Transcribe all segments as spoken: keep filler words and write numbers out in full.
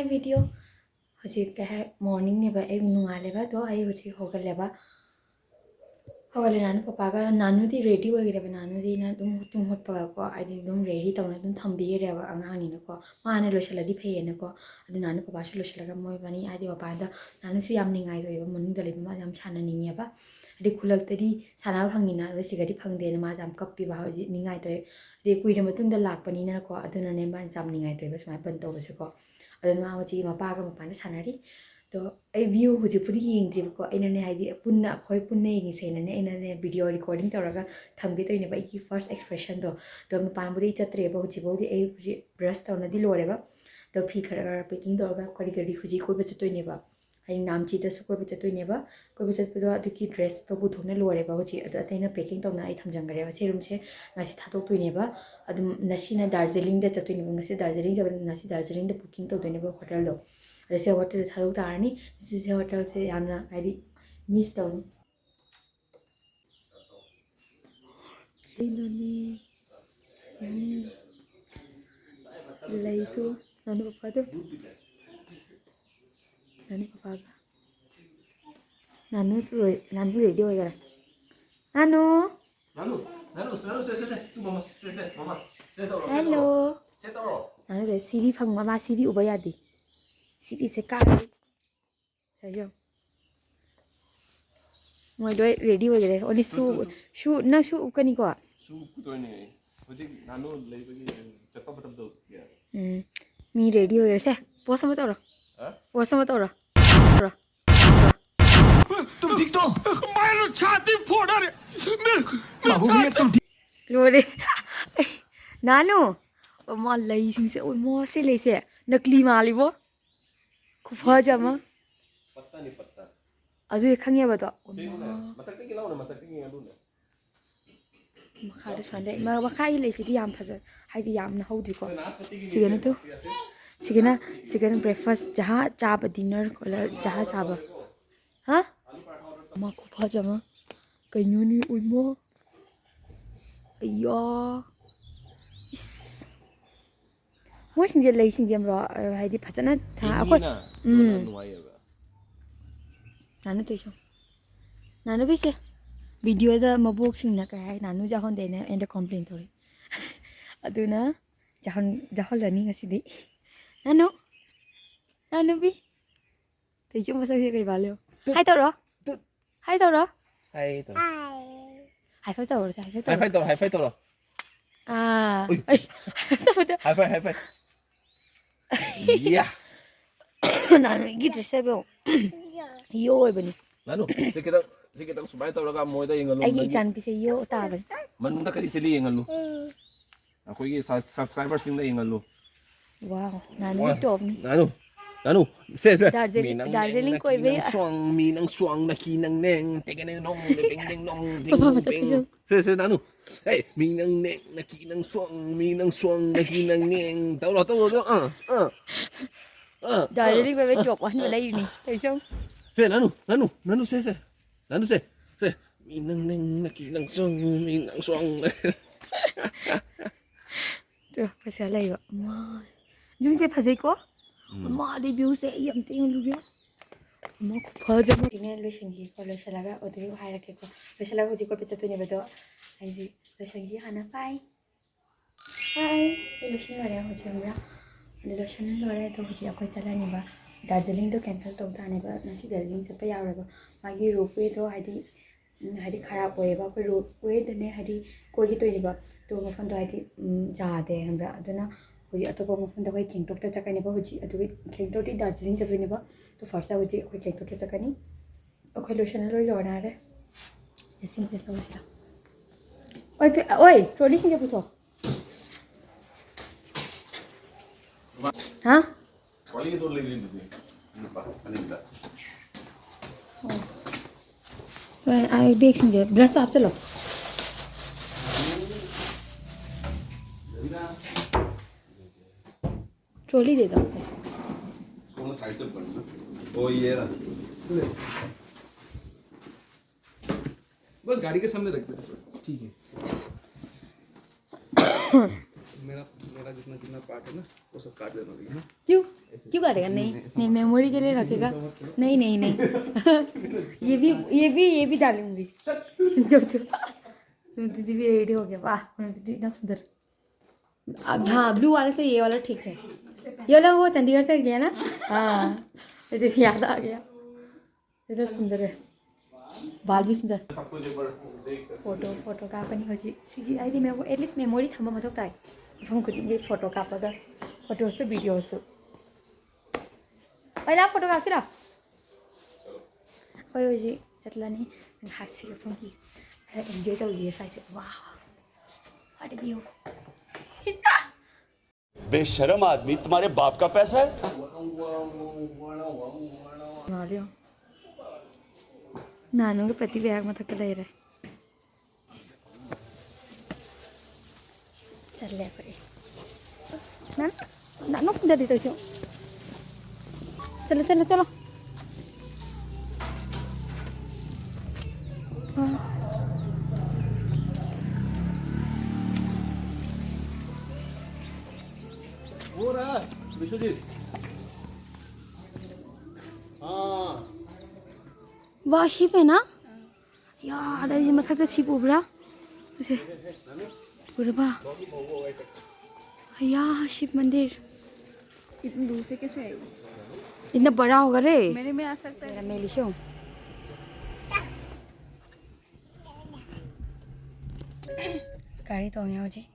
Video ꯍꯧꯖꯤꯛ ꯀꯩ ꯍꯥꯏ, ꯃꯣꯔꯅꯤꯡꯅꯦꯕ, ꯑꯩ ꯅꯣꯡꯉꯥꯜꯂꯦꯕ꯫ ꯑꯗꯣ ꯑꯩ ꯍꯧꯖꯤꯛ ꯍꯧꯒꯠꯂꯦꯕ꯫ ꯍꯧꯒꯠꯂꯦ, ꯅꯥꯅꯨ ꯄꯄꯥꯒ, ꯅꯥꯅꯨꯗꯤ ꯔꯦꯗꯤ ꯑꯣꯏꯈ꯭ꯔꯦꯕ꯫ ꯅꯥꯅꯨꯗꯤ ꯑꯩꯅ ꯑꯗꯨꯝ ꯇꯨꯝ ꯍꯧꯒꯠꯄꯒꯀꯣ, ꯍꯥꯏꯗꯤ ꯑꯗꯨꯝ ꯔꯦꯗꯤ ꯇꯧꯅ ꯑꯗꯨꯝ ꯊꯝꯕꯤꯈ꯭ꯔꯦꯕ ꯑꯉꯥꯡꯅꯤꯅꯀꯣ꯫ ꯃꯥꯅ ꯂꯣꯏꯁꯤꯜꯂꯗꯤ ꯐꯩꯌꯦꯅꯀꯣ꯫ ꯑꯗꯨ ꯅꯥꯅꯨ ꯄꯄꯥꯁꯨ ꯂꯣꯏꯁꯤꯜꯂꯒ ꯃꯣꯏꯕꯥꯅꯤ, ꯍꯥꯏꯗꯤ ꯃꯄꯥꯟꯗ ꯅꯥꯅꯨꯁꯨ ꯌꯥꯝ ꯅꯤꯡꯉꯥꯏ ꯇꯧꯋꯦꯕ, ꯃꯅꯨꯡꯗ ꯂꯩꯕ ꯃꯥ ꯌꯥꯝ ꯁꯥꯟꯅꯅꯤꯡꯉꯦꯕ꯫ ꯍꯥꯏꯗꯤ ꯈꯨꯜꯂꯛꯇꯗꯤ ꯁꯥꯟꯅꯕ ꯐꯪꯉꯤꯅ, ꯑꯗꯨ ꯁꯤꯒꯗꯤ ꯐꯪꯗꯦꯅ ꯃꯥꯁꯦ ꯌꯥꯝ ꯀꯞꯄꯤꯕ ꯍꯧꯖꯤꯛ ꯅꯤꯡꯉꯥꯏ ꯇꯧꯋꯦ꯫ ꯑꯗꯩ ꯀꯨꯏꯔ ꯃꯇꯨꯡꯗ ꯂꯥꯛꯄꯅꯤꯅꯀꯣ, ꯑꯗꯨꯅꯅꯦ ꯃꯥꯅ ꯌꯥꯝ ꯅꯤꯡꯉꯥꯏ ꯇꯧꯋꯦꯕ ꯁꯨꯃꯥꯏꯅ ꯕꯟ ꯇꯧꯕꯁꯦꯀꯣ꯫ ꯑꯗꯨꯅ ꯃꯥ ꯍꯧꯖꯤꯛ ꯃꯄꯥꯒ ꯃꯄꯥꯟꯗ ꯁꯥꯟꯅꯔꯤ꯫ ꯑꯗꯣ ꯑꯩ ꯚ꯭ꯌꯨ ꯍꯧꯖꯤꯛꯄꯨꯗꯤ ꯌꯦꯡꯗ꯭ꯔꯤꯕꯀꯣ, ꯑꯩꯅꯅꯦ ꯍꯥꯏꯗꯤ ꯄꯨꯟꯅ, ꯑꯩꯈꯣꯏ ꯄꯨꯟꯅ ꯌꯦꯡꯉꯤꯁꯦꯅꯅꯦ ꯑꯩꯅꯅꯦ ꯚꯤꯗꯤꯑꯣ ꯔꯦꯀꯣꯔꯗꯤꯡ ꯇꯧꯔꯒ ꯊꯝꯒꯦ ꯇꯧꯔꯤꯅꯦꯕ, ꯑꯩꯒꯤ ꯐꯥꯔꯁ ꯑꯦꯛꯁꯄ꯭ꯔꯦꯁꯟꯗꯣ꯫ ꯑꯗꯣ ꯃꯄꯥꯟꯕꯨꯗꯤ ꯆꯠꯇ꯭ꯔꯦꯕ ꯍꯧꯖꯤꯛꯐꯥꯎꯗꯤ, ꯑꯩ ꯍꯧꯖꯤꯛ ꯕ꯭ꯔꯁ ꯇꯧꯅꯗꯤ ꯂꯣꯏꯔꯦꯕ꯫ ꯑꯗꯣ ꯐꯤ ꯈꯔ ꯈꯔ ꯄꯦꯀꯤꯡ ꯇꯧꯔꯒ ꯀꯔꯤ ꯀꯔꯤ ꯍꯧꯖꯤꯛ ꯀꯣꯏꯕ ꯆꯠꯇꯣꯏꯅꯦꯕ꯫ ꯍꯥꯏꯗꯤ ꯅꯥꯝꯆꯤꯗꯁꯨ ꯀꯣꯏꯕ ꯆꯠꯇꯣꯏꯅꯦꯕ꯫ ꯀꯣꯏꯕ ꯆꯠꯄꯗꯣ ꯑꯗꯨꯒꯤ ꯗ꯭ꯔꯦꯁꯇꯣ ꯄꯨꯊꯣꯛꯅ ꯂꯣꯏꯔꯦꯕ ꯍꯧꯖꯤꯛ꯫ ꯑꯗꯣ ꯑꯇꯩꯅ ꯄꯦꯀꯤꯡ ꯇꯧꯅ ꯑꯩ ꯊꯝꯖꯟꯈ꯭ꯔꯦꯕ꯫ ꯁꯤ ꯔꯨꯝꯁꯦ ꯉꯁꯤ ꯊꯥꯗꯣꯛꯇꯣꯏꯅꯦꯕ꯫ ꯑꯗꯨꯝ ꯉꯁꯤꯅ ꯗꯥꯔꯖꯤꯂꯤꯡꯗ ꯆꯠꯇꯣꯏꯅꯦꯕ꯫ ꯉꯁꯤ ꯗꯥꯔꯖꯤꯂꯤꯡ ꯆꯠꯄ, ꯉꯁꯤ ꯗꯥꯔꯖꯤꯂꯤꯡꯗ ꯕꯨꯀꯤꯡ ꯇꯧꯗꯣꯏꯅꯦꯕ ꯍꯣꯇꯦꯜꯗꯣ꯫ ꯑꯗꯣ ꯁꯤ ꯍꯣꯇꯦꯜꯗ ꯊꯥꯗꯣꯛ ꯇꯥꯔꯅꯤ꯫ ꯁꯤ ꯍꯣꯇꯦꯜꯁꯦ ꯌꯥꯝꯅ ꯍꯥꯏꯗꯤ ꯃꯤꯁ ꯇꯧꯅꯤ꯫ ꯀꯩꯅꯣꯅꯦ? ꯌꯦꯡꯉꯨꯅꯦ꯫ ꯂꯩꯗꯣ, ꯅꯥꯅꯨ ꯄꯄꯥꯗꯣ꯫ ꯅꯥꯅꯨ ꯄꯄꯥꯒ꯫ ꯅꯥꯅꯨ ꯔꯣꯏ-, ꯅꯥꯅꯨ ꯔꯦꯗꯤ ꯑꯣꯏꯈꯔꯦ꯫ ꯅꯥꯅꯨ! ꯅꯥꯅꯨ, ꯅꯥꯅꯨ, ꯅꯥꯅꯨ, ꯁꯦ, ꯁꯦ, ꯁꯦ, ꯇꯨ ꯃꯃꯥ, ꯁꯦ, ꯁꯦ, ꯃꯃꯥ, ꯁꯦ ꯇꯧꯔꯣ, ꯁꯦ ꯍꯦꯜꯂꯣ꯫ ꯇꯧꯔꯣ, ꯁꯦ ꯇꯧꯔꯣ꯫ ꯅꯥꯅꯨ ꯂꯩ, ꯁꯤꯗꯤ ꯐꯪꯕ, ꯃꯥ ꯁꯤꯗꯤ ꯎꯕ ꯌꯥꯗꯦ꯫ ꯁꯤꯗꯤ ꯁꯦ ꯀꯥꯏ? ꯁꯦ ꯌꯦꯡꯉꯨ꯫ ꯃꯣꯏ ꯂꯣꯏ ꯔꯦꯗꯤ ꯑꯣꯏꯈꯔꯦ꯫ ꯑꯣꯅꯤ ꯁꯨ, ꯇꯨ, ꯇꯨ, ꯇꯨ꯫ ꯁꯨ, ꯅꯪ ꯁꯨ ꯎꯞꯀꯅꯤꯀꯣ? ꯁꯨ ꯎꯞꯀꯗꯣꯏꯅꯦ꯫ ꯍꯧꯖꯤꯛ ꯅꯥꯅꯨ ꯂꯩꯕꯒꯤ ꯆꯠꯄ ꯃꯇꯝꯗꯣ꯫ ꯎꯝ꯫ ꯃꯤ ꯔꯦꯗꯤ ꯑꯣꯏꯈꯔꯦ꯫ ꯁꯦ, ꯄꯣꯁ ꯑꯃ ꯇꯧꯔꯣ꯫ ꯍꯥ? ꯄꯣꯁ ꯑꯃ ꯇꯧꯔꯣ꯫ ꯇꯧꯔꯣ꯫ तुम ठीक तो हो? मैं छाती फोड़ रहे। मेरे, मेरे बाबू भैया, छाती तुम ठीक? ꯂꯣꯏꯔꯦ꯫ ꯅꯥꯅꯨ! ꯑꯣ, ꯃꯥ ꯂꯩꯁꯤꯡꯁꯦ, ꯑꯣ, ꯃꯥ ꯁꯤ ꯂꯩꯁꯦ ꯅꯀꯂꯤ ꯃꯥꯜꯂꯤꯕꯣ꯫ ꯈꯨꯐꯖ ꯑꯃ꯫ ꯄꯠꯇꯥꯅꯤ, ꯄꯠꯇꯥ꯫ ꯑꯗꯨꯗꯤ ꯈꯪꯉꯦꯕ ꯑꯗꯣ꯫ ꯁꯤꯕꯨꯅꯦ, ꯃꯥ꯫ ꯃꯊꯛꯇꯒꯤ ꯂꯧꯅꯦ, ꯃꯊꯛꯇꯒꯤ ꯑꯗꯨꯅꯦ꯫ ꯃꯈꯥꯗ ꯁꯨꯃꯥꯏꯅ ꯂꯩ꯫ ꯃ-, ꯃꯈꯥꯒꯤ ꯂꯩꯁꯤꯗꯤ ꯌꯥꯝ ꯐꯖ-, ꯍꯥꯏꯗꯤ ꯌꯥꯝꯅ ꯍꯧꯗ꯭ꯔꯤꯀꯣ꯫ ꯁꯤꯒꯅ ꯇꯨ-, ꯁꯤꯒꯅ, ꯁꯤꯒꯅ breakfast, ꯆꯍꯥ ꯆꯥꯕ, dinner, ꯆꯍꯥ ꯆꯥꯕ꯫ ꯍꯥ? ꯃꯥ ꯈꯨꯐꯖ ꯑꯃ꯫ ꯀꯩꯅꯣꯅꯦ, ꯎꯏꯃꯣ꯫ ꯑꯌꯥ꯫ ꯏꯁ꯫ ꯃꯣꯏꯁꯤꯡꯁꯦ, ꯂꯩꯁꯤꯡꯁꯦ ꯌꯥꯝ ꯔꯣ-, ꯍꯥꯏꯗꯤ ꯐꯖꯅ ꯊꯥ-, ꯑꯩꯈꯣꯏ, ꯏꯪꯉꯤꯅ ꯎꯝ꯫ ꯅꯨꯡꯉꯥꯏꯌꯦꯕ꯫ ꯅꯥꯅꯨ ꯇꯩꯁꯣ꯫ ꯅꯥꯅꯨꯕꯤꯁꯦ, ꯚꯤꯗꯤꯑꯣꯗ ꯃꯕꯣꯛꯁꯤꯡꯅ ꯀꯩ ꯍꯥꯏ, ꯅꯥꯅꯨ ꯌꯥꯎꯍꯟꯗꯦꯅ ꯑꯩꯉꯣꯟꯗ complain ꯇꯧꯔꯤ꯫ ꯑꯗꯨꯅ ꯌꯥꯎꯍꯟ-, ꯌꯥꯎꯍꯜꯂꯅꯤ ꯉꯁꯤꯗꯤ꯫ ꯅꯥꯅꯨ, ꯅꯥꯅꯨꯕꯤ꯫ ꯇꯩꯆꯨꯝ ꯃꯁꯛꯁꯦ ꯀꯩ ꯃꯥꯜꯂꯦ? ꯇꯨꯠ, ꯍꯥꯏ ꯇꯧꯔꯣ꯫ ꯇꯨꯠ꯫ ꯍꯥꯏ ꯇꯧꯔꯣ꯫ ꯍꯥꯏ ꯇꯧꯔꯣ꯫ ꯍꯥꯏ ꯐꯥꯏ ꯇꯧꯔꯣ, ꯍꯥꯏ ꯐꯥꯏ ꯍꯥꯏ ꯇꯧꯔꯣ꯫ ꯐꯥꯏ ꯇꯧꯔꯣ, ꯍꯥꯏ ꯐꯥꯏ ꯇꯧꯔꯣ꯫ ꯑꯥ꯫ ꯎꯏ꯫ ꯑꯩ, ꯍꯥꯏ ꯐꯥꯏ ꯇꯧꯕꯗ꯫ ꯍꯥꯏ ꯐꯥꯏ, ꯍꯥꯏ ꯐꯥꯏ꯫ ꯌꯥ꯫ ꯅꯍꯥꯟ ꯑꯩꯒꯤ dress ꯍꯥꯏꯕ ꯌꯦꯡꯉꯣ꯫ ꯌꯣ ꯑꯣꯏꯕꯅꯤ꯫ ꯅꯥꯅꯨ, ꯁꯤ ꯈꯤꯇꯪ, ꯁꯤ ꯈꯤꯇꯪ ꯁꯨꯃꯥꯏꯅ ꯇꯧꯔꯒ ꯃꯣꯏꯗ ꯌꯦꯡꯍꯜꯂꯨ꯫ ꯑꯩꯒꯤ ꯅꯪꯒꯤ ꯏꯆꯥꯅꯨꯄꯤꯁꯦ ꯌꯣ ꯇꯥꯕꯅꯤ꯫ ꯃꯅꯨꯡꯗ ꯀꯔꯤ ꯆꯦꯜꯂꯤ ꯌꯦꯡꯍꯜꯂꯨ꯫ ꯑꯩꯈꯣꯏꯒꯤ ꯁꯕ-, subscriberꯁꯤꯡꯗ ꯌꯦꯡꯍꯜꯂꯨ꯫ Wow, ꯅꯥꯅꯨ ꯋꯥ-, ꯇꯣꯞꯅꯤ꯫ ꯅꯥꯅꯨ, ꯅꯥꯅꯨ, ꯁꯦ, ꯁꯦ꯫ ꯗꯥꯔꯖꯤꯂꯤꯡ, ꯃꯤ ꯅꯪ ꯗꯥꯔꯖꯤꯂꯤꯡ ꯅꯦꯡꯅ ꯀꯤ ꯀꯣꯏꯕꯩ ꯅꯪ ꯁ꯭ꯋꯥꯡ, ꯃꯤ ꯅꯪ ꯁ꯭ꯋꯥꯡꯅ ꯀꯤ ꯅꯪ ꯅꯦꯡ, ꯇꯦꯡ ꯅꯦꯡ ꯅꯣꯡ, ꯇꯦꯡ ꯅꯦꯡ ꯅꯣꯡ, ꯇꯦꯡ ꯃꯐꯝ ꯅꯣꯡ ꯃꯁꯛ ꯇꯦꯡ꯫ ꯐꯖꯕ꯫ ꯁꯦ, ꯁꯦ, ꯅꯥꯅꯨ꯫ ꯍꯦ, ꯃꯤ ꯅꯪ ꯅꯦꯡꯅ ꯀꯤ ꯅꯪ ꯁ꯭ꯋꯥꯡ, ꯃꯤ ꯅꯪ ꯁ꯭ꯋꯥꯡꯅ ꯀꯤ ꯅꯪ ꯅꯦꯡ꯫ ꯇꯧꯔꯣ, ꯇꯧꯔꯣ, ꯇꯧꯔꯣ꯫ ꯑꯥ, ꯑꯥ, ꯑꯥ, ꯗꯥꯔꯖꯤꯂꯤꯡ ꯀꯣꯏꯕꯩ ꯑꯥ, drop ꯋꯥꯟꯕ ꯑꯥ꯫ ꯂꯩꯔꯤꯅꯤ꯫ ꯇꯩꯆꯨꯝ꯫ ꯁꯦ, ꯅꯥꯅꯨ, ꯅꯥꯅꯨ, ꯅꯥꯅꯨ, ꯁꯦ, ꯁꯦ꯫ ꯅꯥꯅꯨ ꯁꯦ, ꯁꯦ꯫ ꯃꯤ ꯅꯪ ꯅꯦꯡꯅ ꯀꯤ ꯅꯪ ꯁ꯭ꯋꯥꯡ, ꯃꯤ ꯅꯪ ꯁ꯭ꯋꯥꯡꯅ꯫ ꯇꯨ, ꯄꯩꯁꯥ ꯂꯩꯕ꯫ ꯃꯥ꯫ ꯌꯨꯝꯁꯦ ꯐꯖꯩꯀꯣ? ꯎꯝ꯫ ꯃꯥꯗꯤ viewꯁꯦ ꯑꯩ ꯑꯝꯇ ꯌꯦꯡꯍꯜꯂꯨꯒꯦ꯫ ꯑꯃ ꯈꯨꯐꯖ ꯑꯃ꯫ ꯁꯤꯅꯦ ꯂꯣꯏꯁꯤꯟꯈꯤꯀꯣ, ꯂꯣꯏꯁꯤꯜꯂꯒ ꯑꯣꯗꯣ ꯑꯃꯨꯛ ꯍꯥꯏꯔꯛꯀꯦꯀꯣ꯫ ꯂꯣꯏꯁꯤꯜꯂꯒ ꯍꯧꯖꯤꯛ ꯀꯣꯏꯕ ꯆꯠꯇꯣꯏꯅꯦꯕ ꯑꯗꯣ, ꯑꯩꯁꯦ ꯂꯣꯏꯁꯤꯟꯈꯤ ꯍꯥꯟꯅ꯫ Bye꯫ Bye꯫ ꯑꯩ ꯂꯣꯏꯁꯤꯟ ꯂꯣꯏꯔꯦ ꯍꯧꯖꯤꯛ, ꯈꯪꯕ꯭ꯔꯥ? ꯑꯗꯨ ꯂꯣꯏꯁꯤꯟ ꯂꯣꯏꯔꯦ꯫ ꯑꯗꯣ ꯍꯧꯖꯤꯛ ꯑꯩꯈꯣꯏ ꯆꯠꯂꯅꯤꯕ꯫ ꯗꯥꯔꯖꯤꯂꯤꯡꯗꯣ cancel ꯇꯧ ꯇꯥꯅꯦꯕ꯫ ꯉꯁꯤ ꯗꯥꯔꯖꯤꯂꯤꯡ ꯆꯠꯄ ꯌꯥꯔꯣꯏꯕ꯫ ꯃꯥꯒꯤ ropewayꯗꯣ ꯍꯥꯏꯗꯤ ꯎꯝ, ꯍꯥꯏꯗꯤ ꯈꯔꯥꯞ ꯑꯣꯏꯌꯦꯕ꯫ ꯑꯩꯈꯣꯏ ropewayꯗꯅꯦ ꯍꯥꯏꯗꯤ ꯀꯣꯏꯒꯦ ꯇꯧꯔꯤꯕ꯫ ꯑꯗꯣ ꯃꯐꯝꯗꯣ ꯍꯥꯏꯗꯤ, ꯎꯝ, ꯌꯥꯗꯦ ꯈꯪꯕ꯭ꯔꯥ? ꯑꯗꯨꯅ ꯍꯧꯖꯤꯛ ꯑꯇꯣꯞꯄ ꯃꯐꯝꯗ ꯑꯩꯈꯣꯏ ꯒꯦꯡꯇꯣꯛꯇ ꯆꯠꯀꯅꯦꯕ ꯍꯧꯖꯤꯛ꯫ ꯑꯗꯨꯒꯤ ꯒꯦꯡꯇꯣꯛꯇꯤ ꯗꯥꯔꯖꯤꯂꯤꯡ ꯆꯠꯇꯣꯏꯅꯦꯕ꯫ ꯑꯗꯣ firstꯇ ꯍꯧꯖꯤꯛ ꯑꯩꯈꯣꯏ ꯒꯦꯡꯇꯣꯛꯇ ꯆꯠꯀꯅꯤ꯫ ꯑꯩꯈꯣꯏ ꯂꯣꯏꯁꯟꯅ ꯂꯣꯏ ꯂꯣꯏꯅꯔꯦ꯫ ꯁꯤꯡꯁꯦ ꯂꯧꯔꯁꯤꯔꯥ? ꯑꯣꯏ, ꯄꯤ-, ꯑꯣꯏ, trolleyꯁꯤꯡꯁꯦ ꯄꯨꯊꯣꯛ꯫ ꯍꯥ? ꯋꯥꯔꯤꯗꯣ ꯂꯩꯔꯤꯗꯨꯗꯤ, ꯅꯨꯄꯥ ꯑꯅꯤꯗ꯫ ꯑꯣ꯫ ꯍꯣꯏ, ꯑꯩ bagꯁꯤꯡꯁꯦ brush ꯍꯥꯞꯆꯤꯜꯂꯣ꯫ ꯔꯕꯤꯅꯥ꯫ Trolley दे दो। इसको मैं side से पकड़ लूँ। ओ, ये रहा। बस गाड़ी के सामने रख दे इसको। ठीक है। मेरा मेरा जितना जितना पार्ट है ना, वो सब काट देना, ठीक है ना? क्यों? क्यों काटेगा? नहीं, नहीं, मेमोरी के लिए रखेगा। नहीं, नहीं, नहीं। ये भी, ये भी, ये भी डालूंगी। जो जो। दीदी भी रेडी हो गया। वाह, दीदी इतना सुंदर। अब हाँ, ब्लू वाले से ये वाला ठीक है। ये वाला वो चंडीगढ़ से लिया ना? हाँ, मुझे याद आ गया। इतना सुंदर है, बाल भी सुंदर। फोटो फोटो कापने खोजी सिगी। अहिले मेमो एटलिस्ट मेमोरी थम्बा मथो ताई। फोन खुद ये फोटो कापा का। फोटो से वीडियो से। पहिला फोटो कापसिरा। ओइ ओइ जी चतलानी। हासी फोन की। एंजॉय कर लिए फाइसे। वाह, व्हाट अ व्यू। बेशरम आदमी, तुम्हारे बाप का पैसा है। ꯅꯥꯅꯨꯒ ꯄ꯭ꯔꯤꯇꯤ ꯕꯦꯒ ꯃꯊꯛꯇ ꯂꯩꯔꯦ꯫ ꯆꯠꯂꯦ ꯑꯩꯈꯣꯏ꯫ ꯅꯥꯅꯨ, ꯅꯥꯅꯨ ꯀꯨꯝꯗꯗꯤ ꯇꯧꯁꯤ꯫ ꯆꯠꯂꯣ, ꯆꯠꯂꯣ, ꯆꯠꯂꯣ꯫ हाँ। वो रहा विश्वजीत। हाँ। वाह, शिप है ना? यार, ये मतलब तो शिप उभरा। उसे। पूरा बा। या शिव मंदिर। इतनी दूर से कैसे आएगी? इतना बड़ा होगा रे। मेरे में आ सकता है। मेरा मेली शो। गाड़ी तो हो गया जी।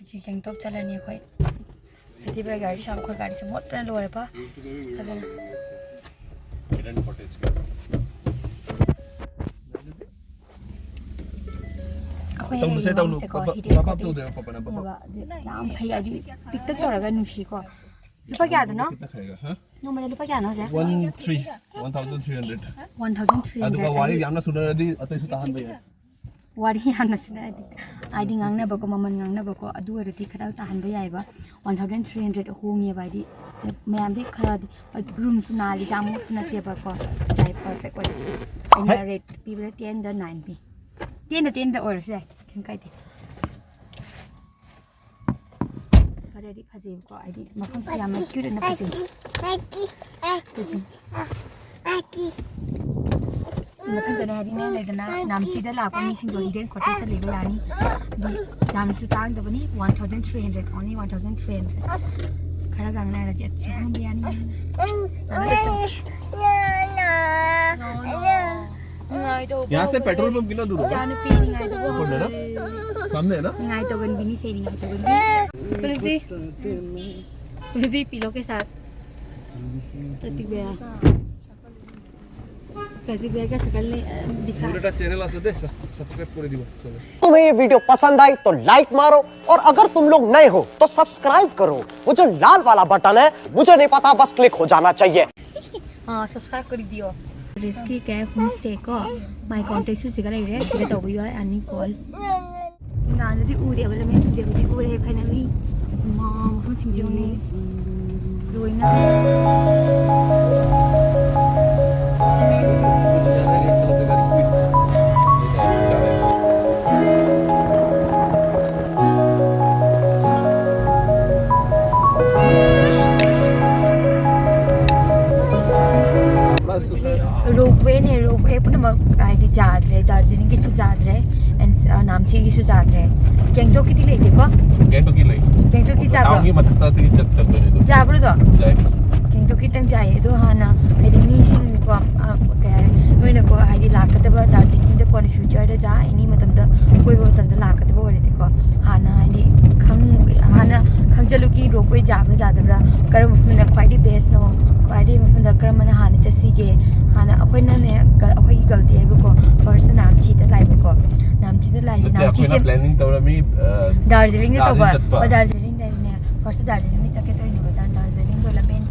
जी, गैंगटोक चला नहीं कोई। इतनी बड़ी गाड़ी शाम को गाड़ी से मोट पहले लोग पा। हिडन फुटेज का। ꯑꯩꯈꯣꯏꯅ ꯇꯧꯅꯨꯁꯦ, ꯂꯩꯔꯤꯕ ꯇꯧꯅꯨ꯫ ꯃꯐꯝꯁꯦꯀꯣ, ꯄꯞ-, ꯄꯞ-, ꯄꯞ ꯇꯧꯗꯣꯏꯕ, ꯄꯞ-, ꯄꯞ-, ꯄꯞ꯫ ꯌꯥꯝ ꯐꯩ, ꯍꯥꯏꯗꯤ ꯄꯤꯛꯇꯛ ꯇꯧꯔꯒ ꯅꯨꯡꯁꯤꯀꯣ꯫ ꯂꯨꯄꯥ ꯀꯌꯥꯗꯅꯣ? ꯈꯤꯇꯪ ꯈꯥꯏꯔꯒ, ꯍꯥ? ꯅꯣꯡꯃꯗ ꯂꯨꯄꯥ ꯀꯌꯥꯅꯣ ꯍꯧꯖꯤꯛ? One three, one thousand three hundred꯫ One thousand three hundred꯫ ꯑꯗꯨꯒ ꯋꯥꯔꯤ ꯌꯥꯝꯅ ꯁꯨꯅꯔꯗꯤ ꯑꯇꯩꯁꯨ ꯇꯥꯍꯟꯕ ꯌꯥꯏ꯫ ꯋꯥꯔꯤ ꯌꯥꯝꯅ ꯁꯨꯅꯔꯗꯤ, ꯍꯥꯏꯗꯤ ꯉꯥꯡꯅꯕꯀꯣ, ꯃꯃꯜ ꯉꯥꯡꯅꯕꯀꯣ, ꯑꯗꯨ ꯑꯣꯏꯔꯗꯤ ꯈꯔ ꯇꯥꯍꯟꯕ ꯌꯥꯏꯕ꯫ One thousand three hundred ꯍꯣꯡꯉꯦꯕ, ꯍꯥꯏꯗꯤ ꯃꯌꯥꯝꯗꯤ ꯈꯔꯗꯤ ꯔꯨꯝꯁꯨ ꯅꯥꯜꯂꯤ, ꯌꯥꯝ ꯃꯣꯠꯄ ꯅꯠꯇꯦꯕꯀꯣ꯫ ꯆꯥꯏ, ꯄꯔꯐꯦꯛ ꯑꯣꯏ꯫ ꯑꯩꯅ ꯍꯩ꯫ ꯔꯦꯠ ꯄꯤꯕꯗ ten ꯗ nine ꯄꯤ꯫ Ten ꯗ ten ꯗ ꯑꯣꯏꯔꯁꯨ ꯌꯥꯏ, ꯀꯩꯁꯨꯝ ꯀꯥꯏꯗꯦ꯫ ꯍꯥꯏꯗꯤ ꯐꯖꯩꯕꯀꯣ, ꯍꯥꯏꯗꯤ ꯃꯐꯝꯁꯦ ꯌꯥꯝꯅ ꯀ꯭ꯌꯨꯠ ꯑꯣꯏꯅ ꯐꯖꯩ꯫ ꯃꯊꯪꯗꯅꯦ ꯍꯥꯏꯗꯤꯅꯦ, ꯂꯩꯗꯅ ꯅꯥꯝꯆꯤꯗ ꯂꯥꯛꯄ ꯃꯤꯁꯤꯡꯗꯣ ꯏꯗꯦꯟ ꯀꯣꯇꯦꯖꯇ ꯂꯩꯕ ꯌꯥꯅꯤ꯫ ꯑꯗꯨ ꯌꯥꯝꯅꯁꯨ ꯇꯥꯡꯗꯕꯅꯤ, one thousand three hundred, only one thousand three hundred꯫ ꯈꯔ ꯉꯥꯡꯅꯔꯗꯤ ꯑꯗꯨꯁꯨ ꯍꯪꯕ ꯌꯥꯅꯤ꯫ ꯅꯨꯡꯉꯥꯏꯇꯧꯕ यहाँ से पेट्रोल पंप कितना दूर होगा? ꯏꯆꯥꯅꯨꯄꯤ ꯅꯤꯡꯉꯥꯏꯇꯧꯕ ऊपर है ना? सामने है ना? ꯅꯤꯡꯉꯥꯏꯇꯧꯒꯟꯕꯤꯅꯤꯁꯦ, ꯅꯤꯡꯉꯥꯏꯇꯧꯒꯟꯕꯤ꯫ ꯄ꯭ꯔꯤꯇꯤꯛ, ꯄ꯭ꯔꯤꯇꯤꯛ ꯄꯤꯂꯣ ꯀꯦ ꯁꯥꯊ꯫ ꯄ꯭ꯔꯤꯇꯤꯛ ꯚꯩꯌꯥ, ꯄ꯭ꯔꯤꯇꯤꯛ ꯚꯩꯌꯥ ꯀꯦ ꯁꯀꯜ ꯅꯍꯤ, ꯑ, ꯗꯤꯈꯥ. बेटा चैनल असं दे, सबस्क्राईब करून दिवा. तुम्हें ये वीडियो पसंद आई तो लाइक मारो, और अगर तुम लोग नए हो तो सब्सक्राइब करो। वो जो लाल वाला बटन है, मुझे नहीं पता, बस क्लिक हो जाना चाहिए। ꯑꯥ, ꯁꯕꯁꯀ꯭ꯔꯥꯏꯕ ꯀꯔꯤ ꯗꯤꯌꯣ꯫ ꯔꯤꯁꯀꯤ ꯀꯦ ꯍꯣꯝ ꯁ꯭ꯇꯦ ꯀꯣ, ꯃꯥꯏ ꯀꯣꯟꯇꯦꯛꯁꯨ ꯁꯤꯗ ꯂꯩꯔꯦ, ꯁꯤꯗ ꯇꯧꯕ ꯌꯥꯏ, ꯑꯅꯤ ꯀꯣꯜ꯫ ꯅꯍꯥꯟꯗꯗꯤ ꯎꯗꯦꯕ, ꯂꯝꯃꯦꯟꯁꯤꯡꯁꯦ ꯍꯧꯖꯤꯛ ꯎꯔꯦ, ꯐꯥꯏꯅꯦꯜꯂꯤ꯫ ꯃꯥ, ꯃꯐꯝꯁꯤꯡꯁꯦ ꯌꯦꯡꯉꯨꯅꯦ, ꯂꯣꯏꯅ꯫ ꯔꯣꯞꯋꯦꯅꯦ, ꯔꯣꯞꯋꯦ ꯄꯨꯝꯅꯃꯛ ꯍꯥꯏꯗꯤ ꯌꯥꯗ꯭ꯔꯦ, ꯗꯥꯔꯖꯤꯂꯤꯡꯒꯤꯁꯨ ꯌꯥꯗ꯭ꯔꯦ, ꯑꯦꯟ ꯅꯥꯝꯆꯤꯒꯤꯁꯨ ꯌꯥꯗ꯭ꯔꯦ꯫ ꯒꯦꯡꯇꯣꯛꯀꯤꯗꯤ ꯂꯩꯇꯦꯀꯣ? ꯒꯦꯡꯇꯣꯛꯀꯤ ꯂꯩ꯫ ꯒꯦꯡꯇꯣꯛꯀꯤ ꯆꯥꯕ꯭ꯔꯣ? ꯇꯥꯎꯟꯒꯤ ꯃꯊꯛꯇꯒꯤ ꯆꯠ ꯆꯠꯇꯣꯏꯅꯦ ꯑꯗꯨ. ꯆꯥꯕ꯭ꯔꯣ ꯑꯗꯣ? ꯌꯥꯏ. ꯒꯦꯡꯇꯣꯛꯀꯤꯇꯪ ꯆꯥꯏꯌꯦ꯫ ꯑꯗꯣ ꯍꯥꯟꯅ ꯍꯥꯏꯗꯤ ꯃꯤꯁꯤꯡꯀꯣ, ꯑ, ꯀꯩ ꯍꯥꯏ, ꯅꯣꯏꯅꯀꯣ ꯍꯥꯏꯗꯤ ꯂꯥꯛꯀꯗꯕ ꯗꯥꯔꯖꯤꯂꯤꯡꯗ ꯀꯣꯟꯅ ꯐ꯭ꯌꯨꯆꯔꯗ ꯖꯥ ꯑꯦꯅꯤ ꯃꯇꯝꯗ ꯀꯣꯏꯕ ꯃꯇꯝꯗ ꯂꯥꯛꯀꯗꯕ ꯑꯣꯏꯔꯗꯤꯀꯣ, ꯍꯥꯟꯅ ꯍꯥꯏꯗꯤ ꯈꯪ-, ꯍꯥꯟꯅ ꯈꯪꯖꯜꯂꯨꯀꯤ ꯔꯣꯞꯋꯦ ꯌꯥꯕ꯭ꯔꯥ ꯌꯥꯗꯕ꯭ꯔꯥ, ꯀꯔꯝꯕ ꯃꯐꯝꯗ ꯈ꯭ꯋꯥꯏꯗꯒꯤ ꯕꯦꯁꯅꯣ, ꯈ꯭ꯋꯥꯏꯗꯒꯤ ꯃꯐꯝꯗ ꯀꯔꯝꯕꯅ ꯍꯥꯟꯅ ꯆꯠꯁꯤꯒꯦ? ꯍꯥꯟꯅ ꯑꯩꯈꯣꯏꯅꯅꯦ, ꯒ-, ꯑꯩꯈꯣꯏꯒꯤ ꯒꯜꯇꯤ ꯍꯥꯏꯕꯀꯣ, ꯐꯥꯔꯁꯇ ꯅꯥꯝꯆꯤꯗ ꯂꯥꯛꯑꯦꯕꯀꯣ, ꯅꯥꯝꯆꯤꯗ ꯂꯥꯛꯑꯦ, ꯅꯠꯇꯦ, ꯑꯩꯈꯣꯏꯅ ꯅꯥꯝꯆꯤꯁꯦ ꯄ꯭ꯂꯥꯅꯤꯡ ꯇꯧꯔꯝꯃꯤ, ꯑ, ꯗꯥꯔꯖꯤꯂꯤꯡꯗ ꯇꯧꯕ꯫ ꯆꯠꯄ. ꯍꯣꯏ, ꯗꯥꯔꯖꯤꯂꯤꯡꯗꯩꯅꯦ, ꯐꯥꯔꯁꯇ ꯗꯥꯔꯖꯤꯂꯤꯡꯗ ꯆꯠꯀꯦ ꯇꯧꯔꯤꯅꯦꯕ꯫ ꯗꯥ-, ꯗꯥꯔꯖꯤꯂꯤꯡꯗꯣ ꯂꯝꯕꯦꯟ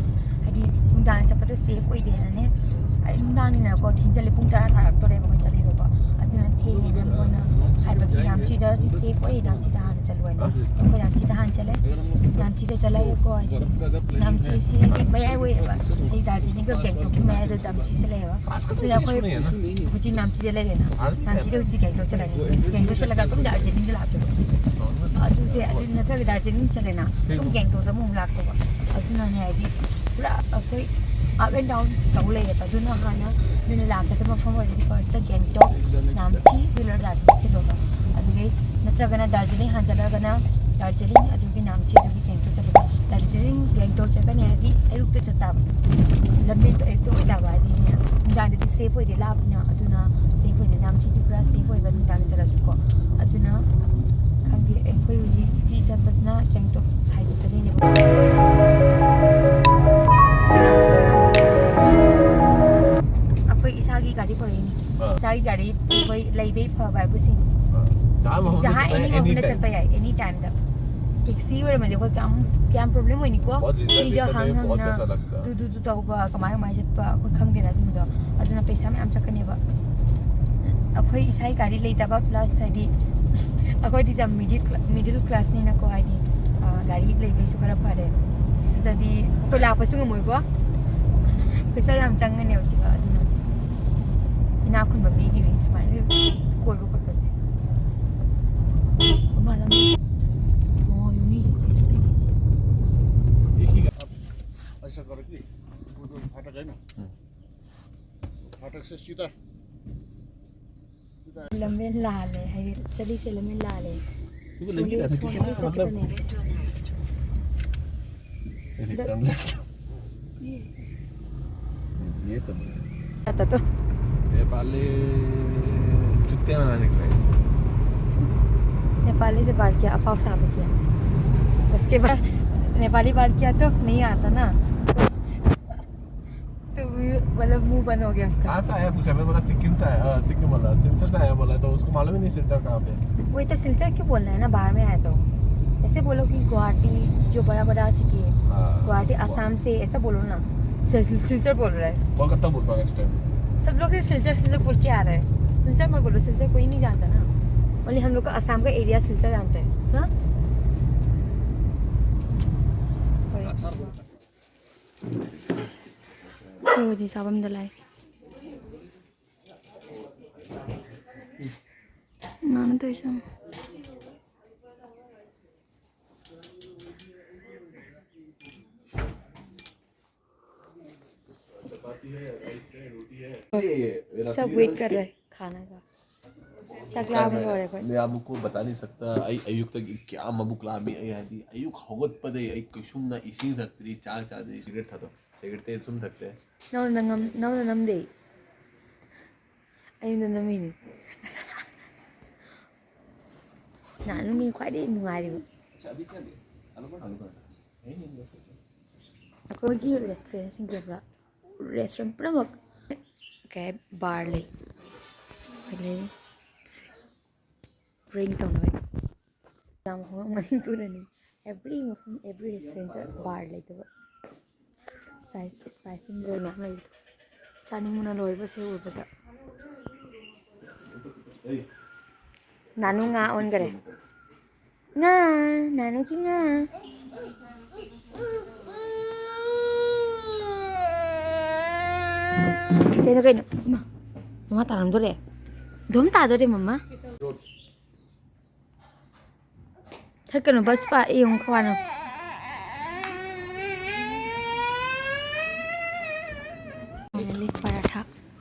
ꯍꯥꯏꯗꯤ ꯅꯨꯡꯗꯥꯡ ꯆꯠꯄꯗꯣ ꯁꯦꯐ ꯑꯣꯏꯗꯦꯅꯅꯦ, ꯑꯩ ꯅꯨꯡꯗꯥꯡꯅꯤꯅꯀꯣ, ꯊꯦꯡꯖꯜꯂꯦ, ꯄꯨꯡ ꯇꯔꯥ ꯇꯥꯔꯛꯇꯣꯔꯦꯕ ꯑꯩꯈꯣꯏ ꯆꯠꯂꯤꯗꯣꯀꯣ꯫ ꯑꯗꯨꯅ ꯊꯦꯡꯉꯦꯅ ꯀꯣꯟꯅ ꯍꯥꯏꯕꯒꯤ ꯅꯥꯝꯆꯤꯗꯗꯤ ꯁꯦꯐ ꯑꯣꯏ, ꯅꯥꯝꯆꯤꯗ ꯍꯥꯟꯅ ꯆꯠꯂꯨ ꯍꯥꯏꯅ꯫ ꯑꯩꯈꯣꯏ ꯅꯥꯝꯆꯤꯗ ꯍꯥꯟꯅ ꯆꯠꯂꯦ꯫ ꯅꯥꯝꯆꯤꯗ ꯆꯠꯂꯒꯀꯣ, ꯍꯥꯏꯗꯤ ꯅꯥꯝꯆꯤꯁꯤ ꯍꯥꯏꯗꯤ ꯃꯌꯥꯏ ꯑꯣꯏꯌꯦꯕ, ꯍꯥꯏꯗꯤ ꯗꯥꯔꯖꯤꯂꯤꯡꯒ ꯒꯦꯡꯇꯣꯛꯀꯤ ꯃꯌꯥꯏꯗ ꯅꯥꯝꯆꯤꯁꯦ ꯂꯩꯌꯦꯕ꯫ ꯑꯗꯨꯅ ꯑꯩꯈꯣꯏ ꯍꯧꯖꯤꯛ ꯅꯥꯝꯆꯤꯗ ꯂꯩꯔꯦꯅ, ꯅꯥꯝꯆꯤꯗ ꯍꯧꯖꯤꯛ ꯒꯦꯡꯇꯣꯛ ꯆꯠꯂꯅꯤ꯫ ꯒꯦꯡꯇꯣꯛ ꯆꯠꯂꯒ ꯑꯗꯨꯝ ꯗꯥꯔꯖꯤꯂꯤꯡꯗ ꯂꯥꯛꯇꯣꯏꯕ꯫ ꯑꯗꯨꯁꯦ ꯑꯗꯨ ꯅꯠꯇ꯭ꯔꯒ ꯗꯥꯔꯖꯤꯂꯤꯡ ꯆꯠꯂꯦꯅ, ꯑꯗꯨꯝ ꯒꯦꯡꯇꯣꯛꯇ ꯑꯃꯨꯛ ꯂꯥꯛꯇꯧꯕ꯫ ꯑꯗꯨꯅꯅꯦ ꯍꯥꯏꯗꯤ ꯄꯨꯔꯥ ꯑꯩꯈꯣꯏ up and down ꯇꯧ ꯂꯩꯌꯦꯕ꯫ ꯑꯗꯨꯅ ꯍꯥꯟꯅ ꯅꯣꯏꯅ ꯂꯥꯛꯀꯗꯕ ꯃꯐꯝ ꯑꯣꯏꯔꯗꯤ ꯐꯥꯔꯁꯇ ꯒꯦꯡꯇꯣꯛ, ꯅꯥꯝꯆꯤ, ꯑꯗꯨ ꯂꯣꯏꯔ ꯗꯥꯔꯖꯤꯂꯤꯡ ꯆꯠꯂꯣꯕ꯫ ꯑꯗꯨꯗꯩ ꯅꯠꯇ꯭ꯔꯒꯅ ꯗꯥꯔꯖꯤꯂꯤꯡ ꯍꯥꯟꯖꯜꯂꯒꯅ ꯗꯥꯔꯖꯤꯂꯤꯡ, ꯑꯗꯨꯒꯤ ꯅꯥꯝꯆꯤ, ꯑꯗꯨꯒꯤ ꯒꯦꯡꯇꯣꯛ ꯆꯠꯂꯣꯕ꯫ ꯗꯥꯔꯖꯤꯂꯤꯡ ꯒꯦꯡꯇꯣꯛ ꯆꯠꯀꯅꯤ ꯍꯥꯏꯔꯗꯤ ꯑꯌꯨꯛꯇ ꯆꯠꯇꯥꯕ, ꯂꯝꯕꯦꯟꯗꯣ ꯑꯌꯨꯛꯇ ꯑꯣꯏꯇꯥꯕ ꯍꯥꯏꯗꯤ ꯅꯨꯡꯗꯥꯡꯗꯗꯤ ꯁꯦꯐ ꯑꯣꯏꯗꯦ, ꯂꯥꯞꯅ꯫ ꯑꯗꯨꯅ ꯁꯦꯐ ꯑꯣꯏꯗꯦ, ꯅꯥꯝꯆꯤꯗꯤ ꯄꯨꯔꯥ ꯁꯦꯐ ꯑꯣꯏꯕ ꯅꯨꯡꯗꯥꯡꯗ ꯆꯠꯂꯁꯨꯀꯣ꯫ ꯑꯗꯨꯅ ꯈꯪꯗꯦ, ꯑꯩꯈꯣꯏ ꯍꯧꯖꯤꯛꯇꯤ ꯆꯠꯄꯁꯤꯅ ꯒꯦꯡꯇꯣꯛ ꯁꯥꯏꯗ ꯆꯠꯂꯤꯅꯦꯕ꯫ ꯑꯩꯈꯣꯏ ꯏꯁꯥꯒꯤ ꯒꯥꯔꯤ ꯄꯨꯔꯛꯏꯅꯤ꯫ ꯑꯥ꯫ ꯏꯁꯥꯒꯤ ꯒꯥꯔꯤ ꯑꯩꯈꯣꯏ ꯂꯩꯕꯩ ꯐꯕ ꯍꯥꯏꯕꯨ ꯁꯤꯅꯤ꯫ हाँ, जहाँ हम लोग जहाँ चलते हैं, एनी एनी टाइम। चलता है, एनी टाइम दा। टैक्सी ꯑꯣꯏꯔꯝꯃꯗꯤ ꯑꯩꯈꯣꯏ ꯀꯌꯥꯝ, ꯀꯌꯥꯝ ꯄ꯭ꯔꯣꯕ꯭ꯂꯦꯝ ꯑꯣꯏꯅꯤꯀꯣ? बहुत रिजर्वेशन ꯃꯤꯗ ꯍꯪ में बहुत ꯍꯪꯅ पैसा लगता है। ꯑꯗꯨ, ꯑꯗꯨ, ꯑꯗꯨ ꯇꯧꯕ, ꯀꯃꯥꯏ, ꯀꯃꯥꯏ ꯆꯠꯄ ꯑꯩꯈꯣꯏ ꯈꯪꯗꯦꯅ ꯑꯗꯨꯝꯕꯗꯣ꯫ ꯑꯗꯨꯅ ꯄꯩꯁꯥ ꯃꯌꯥꯝ ꯆꯠꯀꯅꯦꯕ꯫ ꯑꯩꯈꯣꯏ ꯏꯁꯥꯒꯤ ꯒꯥꯔꯤ ꯂꯩꯇꯕ, ꯄ꯭ꯂꯁ ꯍꯥꯏꯗꯤ ꯑꯩꯈꯣꯏꯗꯤ ꯌꯥꯝ ꯃꯤꯗꯜ ꯀ꯭ꯂꯥ-, ꯃꯤꯗꯜ ꯀ꯭ꯂꯥꯁꯅꯤꯅꯀꯣ, ꯍꯥꯏꯗꯤ, ꯑ, ꯒꯥꯔꯤ ꯂꯩꯕꯩꯁꯨ ꯈꯔ ꯐꯔꯦ꯫ ꯅꯠꯇ꯭ꯔꯗꯤ ꯑꯩꯈꯣꯏ ꯂꯥꯛꯄꯁꯨ ꯉꯝꯃꯣꯏꯀꯣ꯫ ꯄꯩꯁꯥ ꯌꯥꯝ ꯆꯪꯒꯅꯦꯕ ꯁꯤꯒ꯫ ꯑꯗꯨꯅ ꯏꯅꯥꯛ ꯈꯨꯟꯕ ꯃꯤꯒꯤꯗꯤ ꯁꯨꯃꯥꯏꯅ ꯀꯣꯏꯕ ꯈꯣꯠꯄꯁꯦ꯫ ꯃꯄꯥꯟ ꯂꯝ꯫ ꯑꯣ, ꯌꯨꯝꯃꯤ꯫ ऐसा करो कि वो जो फाटक है ना, फाटक से सीधा, सीधा ऐसा। ꯂꯝꯕꯦꯟ ꯂꯥꯜꯂꯦ, ꯍꯥꯏꯗꯤ ꯆꯠꯂꯤꯁꯦ ꯂꯝꯕꯦꯟ ꯂꯥꯜꯂꯦ꯫ तुमको लगी ना, ꯁꯣꯝꯗ, ꯁꯣꯝꯗ ꯆꯠꯀꯗꯕꯅꯦ꯫ ये टर्न लेफ्ट। ये। ये तो नहीं है। आता तो। नेपाली जुत्ते बनाने के लिए। नेपाली से बात किया, अफाव साहब किया। उसके बाद नेपाली बात किया तो नहीं आता ना। तो वो, मतलब, मुंह बंद हो गया उसका। कहाँ से आया पूछा, मैं बोला सिक्किम से आया, अ, सिक्किम बोला, सिलचर से आया बोला, तो उसको मालूम ही नहीं सिलचर कहाँ पे है। वही तो, सिलचर क्यों बोलना है ना, बाहर में आया तो। ऐसे बोलो कि गुवाहाटी, जो बड़ा बड़ा सिटी है, हाँ, गुवाहाटी, गुवा- आसाम से, ऐसा बोलो ना। सिल-, सिल-, सिलचर बोल रहा है। कोलकाता बोलता हूँ नेक्स्ट टाइम। सब लोग से सिलचर, सिलचर बोल के आ रहा है। सिलचर मत बोलो, सिलचर कोई नहीं जानता ना। हम लोग को आसाम का एरिया सिलचर जानते हैं ना? ꯑꯩꯈꯣꯏ ꯍꯧꯖꯤꯛ ꯆꯥꯐꯝꯗ ꯂꯥꯛꯏ꯫ ꯉꯥꯅꯨ ꯇꯧꯔꯤꯁꯦ ꯌꯦꯡꯉꯣ꯫ सब वेट कर रहे हैं खाना का। ꯆꯥꯛ ꯂꯥꯝꯕ ꯂꯣꯏꯔꯦ ꯑꯩꯈꯣꯏ꯫ मैं आपको बता नहीं सकता, ꯑꯩ ꯑꯌꯨꯛꯇꯒꯤ ꯀꯌꯥ ꯃꯕꯨꯛ ꯂꯥꯝꯃꯤ꯫ ꯑꯩ ꯍꯥꯏꯗꯤ ꯑꯌꯨꯛ ꯍꯧꯒꯠꯄꯗꯒꯤ ꯑꯩ ꯀꯩꯁꯨꯝꯅ ꯏꯁꯤꯡ ꯊꯛꯇ꯭ꯔꯤ, ꯆꯥꯛ ꯆꯥꯗ꯭ꯔꯤ, ꯁꯤꯒꯔꯦꯠ ꯊꯥꯗꯣꯛ, ꯁꯤꯒꯔꯦꯠꯇꯤ ꯑꯩ ꯁꯨꯝ ꯊꯛꯇꯦ꯫ ꯅꯪꯅ ꯅꯪꯉꯝ-, ꯅꯪꯅ ꯅꯝꯗꯦ꯫ ꯑꯩꯉꯣꯟꯗ ꯅꯝꯃꯤꯅꯤ꯫ ꯅꯍꯥꯟ ꯅꯨꯃꯤꯠ ꯈ꯭ꯋꯥꯏꯗꯒꯤ ꯅꯨꯡꯉꯥꯏꯔꯤꯕ꯫ ꯑꯩꯈꯣꯏꯒꯤ ꯔꯦꯁꯇꯨꯔꯦꯟꯁꯤꯡꯁꯦ ꯄꯨꯔꯥ, ꯔꯦꯁꯇꯨꯔꯦꯟ ꯄꯨꯝꯅꯃꯛ ꯀꯩ ꯍꯥꯏ, ꯕꯥꯔ ꯂꯩ꯫ ꯑꯗꯩ ꯗ꯭ꯔꯤꯡ ꯇꯧꯅꯕ ꯌꯥꯝ ꯍꯣꯡꯉꯝꯒꯅꯤ꯫ ꯑꯗꯨꯅꯅꯤ ꯑꯦꯕ꯭ꯔꯤ ꯃꯐꯝ, ꯑꯦꯕ꯭ꯔꯤ ꯔꯦꯁꯇꯨꯔꯦꯟꯇ ꯕꯥꯔ ꯂꯩꯇꯕ꯫ ꯁ꯭ꯄꯥꯏꯁ, ꯁ꯭ꯄꯥꯏꯁ ꯂꯣꯏ ꯃꯌꯥꯝ ꯂꯩꯕꯗꯣ꯫ ꯆꯥꯅꯤꯡꯕꯅ ꯂꯣꯏꯕꯁꯦ ꯎꯕꯗ꯫ ꯅꯥꯅꯨ ꯉꯥ ꯑꯣꯟꯈꯔꯦ꯫ ꯉꯥ, ꯅꯥꯅꯨꯒꯤ ꯉꯥ꯫ ꯀꯩꯅꯣ, ꯀꯩꯅꯣ? ꯏꯃꯥ, ꯃꯃꯥ ꯇꯥꯔꯝꯗꯣꯔꯦ꯫ ꯑꯗꯨꯝ ꯇꯥꯗꯣꯔꯦ, ꯃꯃꯥ꯫ ꯊꯛꯀꯅꯨ, ꯕꯁ ꯄꯥ-, ꯌꯦꯡꯉꯨ, ꯈ꯭ꯋꯥꯅ꯫ Finally, ꯄꯔꯥꯊꯥ꯫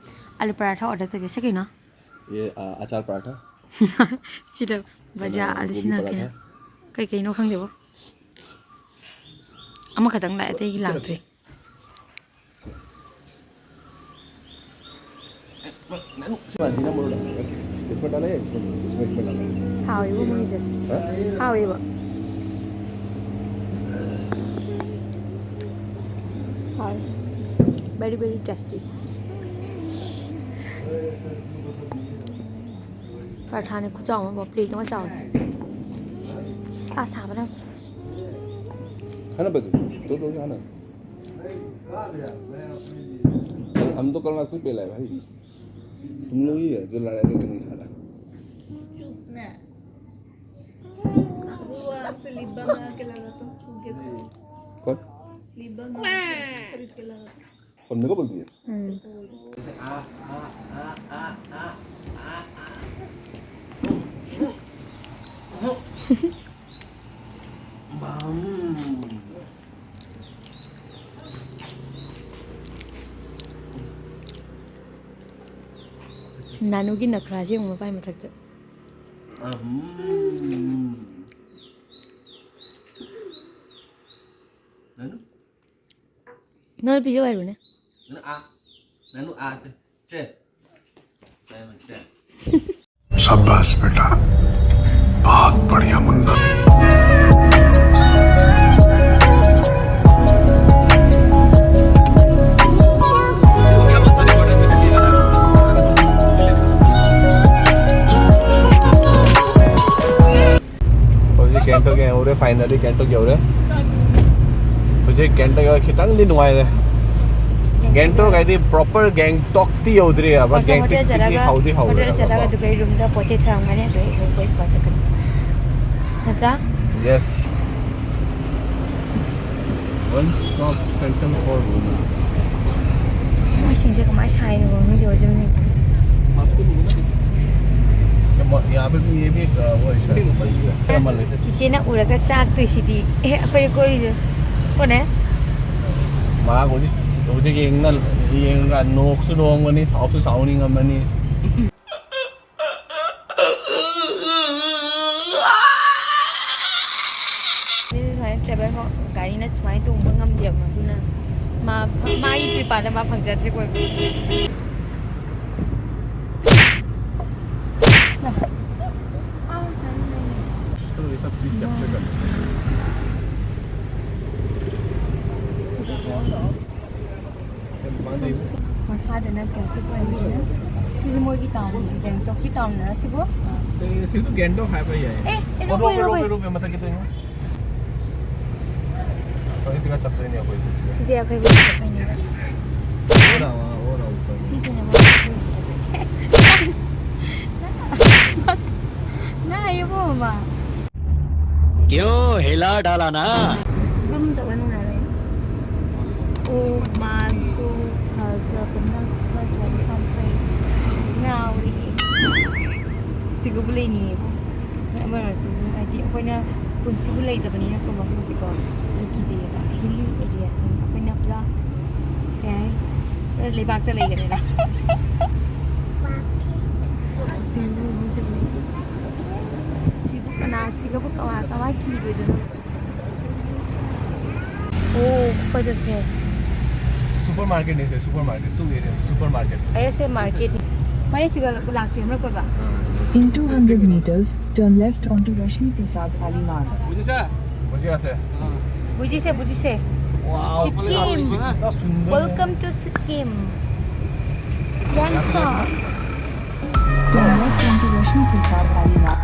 ꯑꯂꯨ ꯄꯔꯥꯊꯥ ꯑꯣꯔꯗꯔ ꯇꯧꯕꯤꯔꯁꯦ ꯀꯩꯅꯣ? ये, आ, अचार पराठा। ꯁꯤꯗ ꯕꯖꯥꯔ ꯆꯅꯥ ꯑꯗꯨ ꯒꯣꯕꯤ ꯁꯤꯅ ꯄꯔꯥꯊꯥ꯫ ꯀꯩꯅꯣ? ꯀꯩ ꯀꯩꯅꯣ ꯈꯪꯗꯦꯕꯣ꯫ ꯑꯃꯈꯛꯇꯪ ꯂꯥꯛꯑꯦ, ꯑꯇꯩꯒꯤ ꯂꯥꯛꯇ꯭ꯔꯤ꯫ इसमें डाला है, इसमें, इसमें, इसमें डाला है। ꯍꯥꯎꯋꯦꯕꯣ ꯃꯣꯏꯁꯦ꯫ ꯍꯥ? ꯍꯥꯎꯋꯦꯕ꯫ ꯍꯥꯎꯋꯦ꯫ Very, very tasty. ꯄꯔꯊꯥꯅꯤ ꯈꯨꯆꯥꯎ ꯑꯃ, ꯄ꯭ꯂꯦꯠ ꯑꯃ ꯆꯥꯎꯔꯦ꯫ ꯁꯥ ꯁꯥꯕꯅ꯫ खाना बस, दो, दो खाना। हम तो कल रात को ही बेला है भाई। तुम लोग ही है जो लड़ाई करके नहीं खा रहा। चुप ना। उसे लिप बाम लगा के लगा तो सूख गया था। कौन? लिप बाम लगा के खरीद के लगा था। कौन मेरे को बोल दिया? हम्म। ꯅꯥꯅꯨꯒꯤ ꯅꯈ꯭ꯔꯥꯁꯦ ꯌꯦꯡꯉꯨ ꯃꯄꯥꯏ ꯃꯊꯛꯇ꯫ ꯅꯥꯅꯨ? ꯅꯪ ꯄꯤꯖꯧ ꯍꯥꯏꯔꯨꯅꯦ꯫ ꯅꯥꯅꯨ ꯑꯥ꯫ ꯅꯥꯅꯨ ꯑꯥ꯫ ꯆꯦ꯫ ꯆꯦ꯫ ꯆꯦ꯫ शाबाश बेटा, बहुत बढ़िया मुन्ना। ꯍꯧꯖꯤꯛ ꯒꯦꯡꯇꯣꯛ ꯌꯧꯔꯦ, finally ꯒꯦꯡꯇꯣꯛ ꯌꯧꯔꯦ꯫ ꯍꯧꯖꯤꯛ ꯒꯦꯡꯇꯣꯛ ꯌꯧꯔꯦ, ꯈꯤꯇꯪꯗꯤ ꯅꯨꯡꯉꯥꯏꯔꯦ꯫ ꯒꯦꯡꯇꯣꯛ ꯍꯥꯏꯗꯤ proper ꯒꯦꯡꯇꯣꯛꯇꯤ ꯌꯧꯗ꯭ꯔꯤ, but ꯍꯣꯇꯦꯜ ꯒꯦꯡꯇꯣꯛꯇꯤ ꯆꯠꯂꯒ, ꯍꯧꯗꯤ ꯍꯧꯔꯦ꯫ ꯍꯣꯇꯦꯜ ꯆꯠꯂꯒ ꯑꯗꯨꯒ ꯑꯩ ꯔꯨꯝꯗ ꯄꯣꯠ ꯆꯩ ꯊꯝꯃꯝꯒꯅꯤ, ꯑꯗꯨ ꯑꯩ ꯂꯣꯏ ꯄꯨꯔ ꯆꯠꯀꯅꯤ꯫ ꯅꯠꯇ꯭ꯔꯥ? Yes. One stop center for Runa. ꯃꯣꯏꯁꯤꯡꯁꯦ ꯀꯃꯥꯏꯅ ꯁꯥꯏꯅꯣ ꯈꯪꯗꯦ, ꯍꯧꯖꯤꯛ ꯍꯧꯖꯤꯛ꯫ यहाँ पे भी ये भी एक, वो है शायद, टेम्पल है। ꯆꯤꯆꯦꯅ ꯎꯔꯒ ꯆꯥꯛꯇꯣꯏꯁꯤꯗꯤ꯫ ꯑꯦ, ꯑꯩꯈꯣꯏ ꯀꯣꯏꯔꯤꯁꯦ꯫ ꯀꯣꯅꯦ? ꯃꯥ ꯍꯧꯖꯤꯛ, ꯍꯧꯖꯤꯛ ꯌꯦꯡꯅ, ꯌꯦꯡꯉꯒ ꯅꯣꯛꯁꯨ ꯅꯣꯛꯑꯝꯒꯅꯤ, ꯁꯥꯎꯁꯨ ꯁꯥꯎꯅꯤꯡꯉꯝꯃꯅꯤ꯫ ꯁꯨꯃꯥꯏꯅ ꯇ꯭ꯔꯦꯚꯦꯜ ꯒꯥꯔꯤꯅ ꯁꯨꯃꯥꯏꯅ ꯇꯣꯡꯕ ꯉꯝꯗꯦꯕ, ꯑꯗꯨꯅ ꯃꯥ, ꯃꯥꯒꯤ ꯀ꯭ꯔꯤꯄꯥꯗ ꯃꯥ ꯐꯪꯖꯗ꯭ꯔꯦ ꯀꯣꯏꯕ꯫ ये सब चीज कैप्चर कर लेते हैं। ꯃꯈꯥꯗꯅ ꯇ꯭ꯔꯥꯐꯤꯛ ꯑꯣꯏꯕꯅꯤꯅ꯫ ꯁꯤꯁꯦ ꯃꯣꯏꯒꯤ ꯇꯥꯎꯟꯅꯤ, ꯒꯦꯡꯇꯣꯛꯀꯤ ꯇꯥꯎꯟꯅ ꯁꯤꯕꯨ? ꯁꯤ, ꯁꯤꯁꯨ ꯒꯦꯡꯇꯣꯛ ꯍꯥꯏꯕ ꯌꯥꯏ꯫ ꯑꯦ, ꯑꯦ, ꯑꯣ, ꯔꯣꯞ ꯋꯦ, ꯔꯣꯞ ꯋꯦ, ꯔꯣꯞ ꯋꯦ꯫ ꯔꯣꯞ ꯋꯦ ꯃꯊꯛꯀꯤꯗꯣ ꯌꯦꯡꯉꯣ꯫ ꯑꯩꯈꯣꯏ ꯁꯤꯒ ꯆꯠꯇꯣꯏꯅꯦ ꯑꯩꯈꯣꯏ꯫ ꯁꯤꯁꯦ ꯑꯩꯈꯣꯏ ꯆꯠꯇꯣꯏꯅꯦꯕ꯫ ꯑꯣ ꯔꯥ, ꯑꯣ ꯔꯥ, ꯎꯄꯔ꯫ ꯁꯤꯁꯤꯅꯦ ꯃꯣꯏ ꯆꯠꯇꯣꯏꯁꯦ꯫ ꯅꯪ, ꯅꯪ ꯍꯥꯏꯌꯨꯀꯣ, ꯃꯃꯥ꯫ क्यों हिला डाला ना? ꯇꯨꯝꯗꯕ ꯅꯨꯡꯉꯥꯏꯔꯦ꯫ ꯑꯣ ꯃꯥꯏ ꯒꯣꯗ, ꯐꯖꯕꯅ ꯐꯖꯕ ꯐꯝꯁꯦ ꯉꯥꯎꯔꯦ꯫ ꯁꯤꯒꯕꯨ ꯂꯩꯅꯤꯡꯉꯦꯕꯨ꯫ ꯑꯃꯔꯁꯨ ꯍꯥꯏꯗꯤ ꯑꯩꯈꯣꯏꯅ ꯄꯨꯟꯁꯤꯕꯨ ꯂꯩꯇꯕꯅꯤꯅꯀꯣ ꯃꯐꯝꯁꯤꯀꯣ꯫ ꯑꯩ ꯀꯤꯖꯩꯌꯦꯕ꯫ ꯍꯤꯂꯤ ꯑꯦꯔꯤꯌꯥꯁꯤꯡ ꯑꯩꯈꯣꯏꯅ ꯄꯨꯔꯥ ꯀꯩ ꯍꯥꯏ? ꯄꯨꯔꯥ ꯂꯩꯕꯥꯛꯇ ꯂꯩꯒꯅꯤꯅ꯫ ꯁꯤꯕꯨ ꯀꯅꯥ, ꯁꯤꯒꯕꯨ ꯀꯃꯥꯏ, ꯀꯃꯥꯏ ꯀꯤꯔꯣꯏꯗꯣꯏꯅꯣ? ꯑꯣ, ꯑꯩꯈꯣꯏ ꯆꯠꯁꯦ꯫ Supermarket ꯅꯦ ꯁꯦ, supermarket, ꯇꯨ ꯑꯦꯔꯤꯌꯥ supermarket꯫ ꯑꯩꯁꯦ ꯃꯥꯔꯀꯦꯠꯅꯤ꯫ ꯃꯔꯤ ꯁꯤꯒ ꯂꯥꯛꯁꯦ, ꯑꯃꯔꯛ ꯀꯣꯏꯕ꯫ In two hundred meters, turn left onto Rashmi Prasad Ali Marg. বুজিছা? বুজি আছে। বুজিছে, বুজিছে। Wow, ছিকিম। ইমান সুন্দৰ। Welcome to Sikkim. Gangtok. Turn left onto Rashmi Prasad Ali Marg.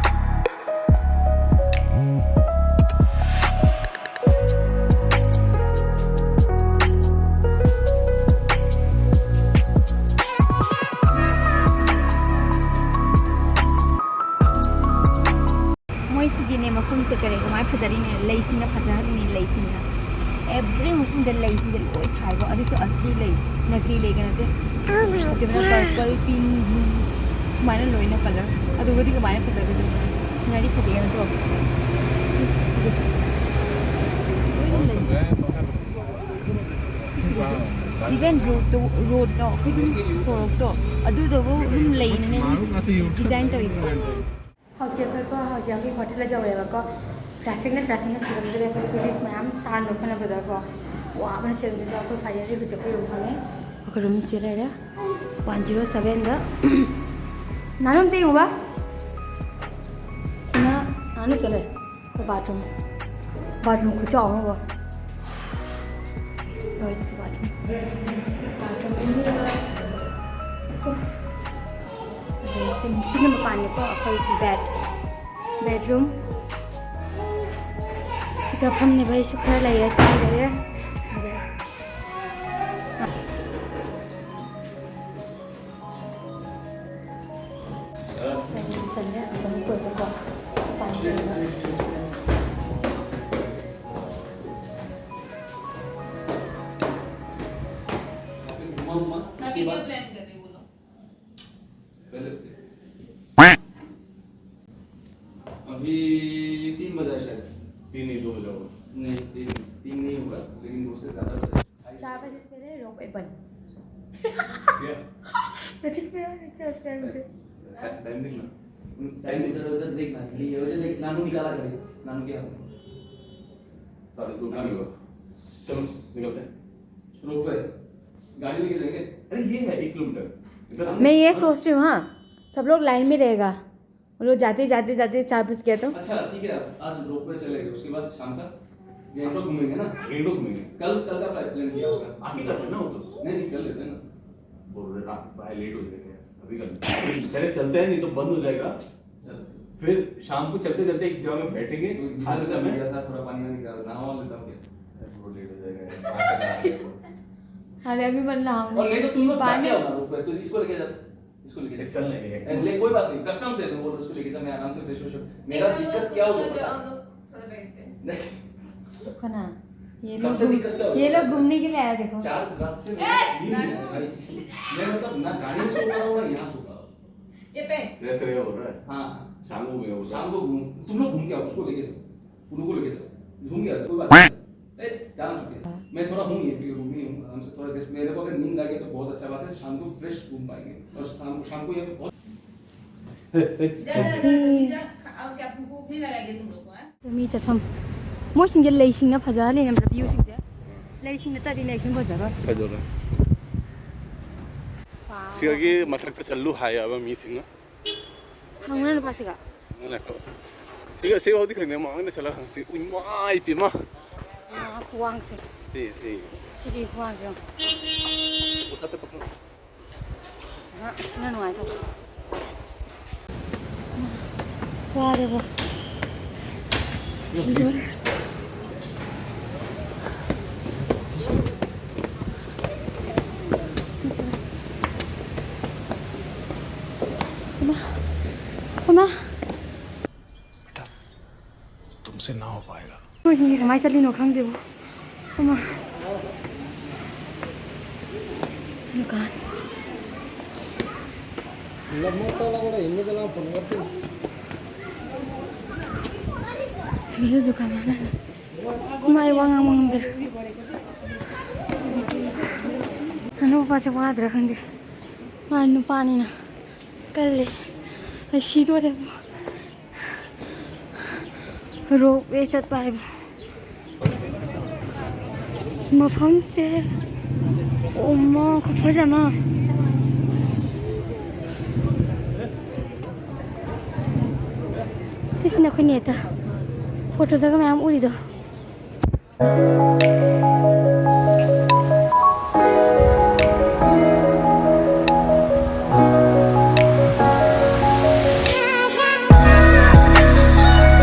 ꯃꯣꯏꯁꯤꯒꯤꯅꯦ ꯃꯐꯝꯁꯦ ꯀꯔꯤ ꯀꯃꯥꯏꯅ ꯐꯖꯔꯤꯅꯦ, ꯂꯩꯁꯤꯡꯅ ꯐꯖꯍꯜꯂꯤꯅꯦ, ꯂꯩꯁꯤꯡꯅ꯫ Every ꯃꯐꯝꯗ ꯂꯩꯁꯤꯡꯁꯦ ꯂꯣꯏ ꯊꯥꯏꯀꯣ, ꯑꯗꯨꯁꯨ ꯑꯁꯂꯤ ꯂꯩ, ꯅꯀꯂꯤ ꯂꯩꯒ ꯅꯠꯇꯦ꯫ ꯑꯗꯨꯅ purple, pink, blue ꯁꯨꯃꯥꯏꯅ ꯂꯣꯏꯅ colour꯫ ꯑꯗꯨꯒꯗꯤ ꯀꯃꯥꯏꯅ ꯐꯖꯒꯗꯣꯏꯅꯣ? Scenery ꯐꯖꯩ ꯅꯠꯇ꯭ꯔꯣ? ꯁꯤꯗꯁꯨ ꯂꯣꯏꯅ ꯂꯩ꯫ Even road ꯇꯣ, road ꯇꯣ, ꯑꯩꯈꯣꯏꯒꯤ ꯁꯣꯔꯣꯛꯇꯣ, ꯑꯗꯨꯗꯕꯨ ꯑꯗꯨꯝ ꯂꯩꯅꯅꯦ ꯑꯗꯨꯝ design ꯇꯧꯋꯤꯀꯣ꯫ ꯍꯧꯖꯤꯛ ꯑꯩꯈꯣꯏꯀꯣ, ꯍꯧꯖꯤꯛ ꯑꯩꯈꯣꯏ hotel ꯌꯧꯔꯦꯕꯀꯣ꯫ Trafficꯅ, trafficꯅ ꯁꯤꯔꯝꯗ꯭ꯔꯦ꯫ ꯑꯩꯈꯣꯏ police ꯃꯌꯥꯝ ꯇꯥꯟꯕ ꯈꯣꯠꯅꯕꯗꯀꯣ, ꯋꯥꯕꯅ ꯁꯤꯔꯝꯗ꯭ꯔꯦ꯫ ꯑꯩꯈꯣꯏ finally ꯍꯧꯖꯤꯛ ꯑꯩꯈꯣꯏ room ꯐꯪꯉꯦ꯫ ꯑꯩꯈꯣꯏ room ꯁꯤ ꯂꯩꯔꯦ, one zero sevenꯗ꯫ ꯅꯥꯅꯨ ꯑꯝꯇ ꯌꯦꯡꯉꯨꯕ꯫ ꯁꯤꯅ ꯅꯥꯅꯨ ꯁꯤ ꯂꯩꯔꯦ꯫ ꯑꯩꯈꯣꯏ bathroom, bathroom ꯈꯨꯆꯥꯎ ꯑꯃꯀꯣ꯫ ꯍꯣꯏ, ꯁꯤ bathroom꯫ Bathroom ꯑꯅꯤꯒ, ꯎꯐ꯫ ꯑꯗꯩ ꯁꯤ-, ꯁꯤꯅ ꯃꯄꯥꯟꯅꯤꯀꯣ, ꯑꯩꯈꯣꯏꯒꯤ bed, bedroom꯫ ꯁꯤꯗ ꯐꯝꯅꯕ ꯑꯩꯁꯨ ꯈꯔ ꯂꯩꯔꯦ, ꯆꯥ ꯂꯩꯔꯦ꯫ ꯑꯗꯩ ꯆꯜꯂꯦ, ꯑꯗꯨꯝ ꯀꯣꯏꯕꯀꯣ꯫ ꯄꯥꯝꯖꯩꯕ꯫ अभी तीन बजा है शायद। तीन नहीं, दो बजा होगा। नहीं, तीन, तीन नहीं होगा, लेकिन दो से ज़्यादा बजा है। चार बजे से पहले रोपवे बंद। क्या? बजे से पहले क्या उस टाइम से? टाइम देखना। टाइम इधर उधर देखना, ये वजह देख, नानू निकाला करे, नानू क्या? साढ़े दो भी नहीं हुआ। चलो, निकलते हैं। रोपवे, गाड़ी लेके जाएंगे। अरे, ये है एक किलोमीटर। इधर मैं ये सोच रही हूँ, हाँ, सब लोग लाइन में रहेगा। वो लोग जाते, जाते, जाते चार बज गया तो। अच्छा, ठीक है, आज रोपवे चलेंगे, उसके बाद शाम का रेंडो घूमेंगे ना? रेंडो घूमेंगे। कल, कल का प्लान किया होगा। आप ही करते हैं ना वो तो? नहीं, नहीं, कर लेते हैं ना। बोल रहे, रात भाई लेट हो जाएगा, अभी कर लेते हैं। चले, चलते हैं, नहीं तो बंद हो जाएगा। चल। फिर शाम को चलते चलते एक जगह में बैठेंगे, तो खाते समय। गया था, थोड़ा पानी वानी का, नहावा लेता हूँ क्या? वो लेट हो जाएगा यार, बाहर से आ रहे हो। अरे, अभी मत नहाऊंगा। और नहीं तो तुम लोग बाद जाके में आओ ना रोपवे, तो इसको लेके जाते। इसको लेके जा। चल लेंगे। ए, ले, कोई बात नहीं, कसम से मैं बोल रहा हूँ, इसको लेके जा, मैं आराम से फ्रेश हो। मेरा एक काम दिक्कत करो, क्या हो तुम गया लोग पता जाओ, है? हम लोग थोड़ा बैठते हैं। नहीं। देखो ना, ये लोग सबसे घूम-, दिक्कत क्या हो ये गया? लोग घूमने के लिए आया, देखो। चार रात से ए! नींद नहीं आ रही भाई। मैं मतलब ना गाड़ी में सो पा रहा हूँ, ना यहाँ सो पा रहा हूँ। ये पे। फ्रेश रहे हो रहा है। हाँ। शाम को गए हो शाम को घूम, तुम लोग घूम के आओ, उसको लेके जाओ। उनको लेके जाओ। घूम के आ जाओ, कोई बात नहीं। ए, जाना छुट्टी है। मैं थोड़ा हूँ ये, रूम में हूँ, आराम से थोड़ा रेस्ट। मेरे को अगर नींद आ गई तो बहुत अच्छा बात है, शाम को फ्रेश घूम पाएंगे। और शाम, शाम को यहाँ पे बहुत जा, जा, जा, जा, जा, और क्या, भूख नहीं लगाएगी तुम लोग को, हैं? ꯃꯤ ꯆꯠꯐꯝ꯫ ꯃꯣꯏꯁꯤꯡꯁꯦ ꯂꯩꯁꯤꯡꯅ ꯐꯖꯍꯜꯂꯤꯅꯦ, ꯚ꯭ꯌꯨꯁꯤꯡꯁꯦ꯫ ꯂꯩꯁꯤꯡꯅ ꯇꯠꯂꯤꯅꯦ, ꯂꯩꯁꯤꯡ ꯐꯖꯔꯣꯏ꯫ ꯐꯖꯔꯣꯏ꯫ ꯋꯥꯎ꯫ ꯁꯤꯒꯤ ꯃꯊꯛꯇ ꯆꯠꯂꯨ ꯍꯥꯏꯌꯦꯕ ꯃꯤꯁꯤꯡꯅ꯫ ꯍꯪꯉꯨꯅꯦ ꯅꯨꯄꯥꯁꯤꯒ꯫ ꯉꯥꯏꯈꯣ꯫ ꯁꯤꯒ, ꯁꯤꯒ ꯍꯧꯗꯤ ꯈꯪꯗꯦ, ꯃꯃꯥꯡꯗ ꯆꯠꯂꯒ ꯍꯪꯁꯤ꯫ ꯎꯏ, ꯃꯥꯏ ꯄꯦꯝꯃ꯫ ꯑꯥ, ꯈꯨꯋꯥꯡꯁꯦ꯫ ꯁꯤ, ꯁꯤ꯫ ꯁꯤꯗꯤ ꯈꯨꯋꯥꯡꯁꯦ ꯌꯦꯡꯉꯣ꯫ ꯎꯁꯥ ꯆꯠꯄ ꯈꯪꯗꯦ꯫ ꯑꯥ, ꯁꯤꯅ ꯅꯨꯡꯉꯥꯏꯇꯕ꯫ ꯋꯥꯔꯦꯕꯣ꯫ ꯁꯤ ꯂꯣꯏꯔꯦ꯫ ꯑꯃ꯫ ꯑꯃ꯫ बेटा, तुमसे ना हो पाएगा। ꯃꯣꯏꯁꯤꯡꯁꯦ ꯀꯃꯥꯏꯅ ꯆꯠꯂꯤꯅꯣ ꯈꯪꯗꯦꯕꯣ꯫ ꯑꯃ꯫ ꯗꯨꯀꯥꯟ꯫ ꯂꯝꯃꯣꯠꯇ ꯂꯧꯔ ꯏꯟꯅꯗꯅ ꯄꯨꯅꯔꯛꯇꯦ꯫ ꯑꯗꯨ ꯗꯨꯀꯥꯟ ꯃꯌꯥꯝ ꯂꯩ꯫ ꯏꯃꯥ, ꯑꯩ ꯋꯥ ꯉꯥꯡꯕ ꯉꯝꯗ꯭ꯔꯦ꯫ ꯍꯅꯨ ꯄꯥꯁꯦ ꯋꯥꯗ꯭ꯔꯥ ꯈꯪꯗꯦ꯫ ꯃꯥ ꯅꯨꯄꯥꯅꯤꯅ ꯀꯜꯂꯦ꯫ ꯑꯩ ꯁꯤꯗꯣꯔꯦ꯫ ꯔꯣꯞꯋꯦ ꯆꯠꯄ ꯍꯥꯏꯕ꯫ ꯃꯐꯝꯁꯦ ꯑꯣꯃ ꯈꯨꯐꯖ ꯑꯃ꯫ ꯁꯤꯁꯤꯅ ꯑꯩꯈꯣꯏ ꯅꯦꯠꯇ ꯐꯣꯇꯣꯗꯒ ꯃꯌꯥꯝ ꯎꯔꯤꯗꯣ꯫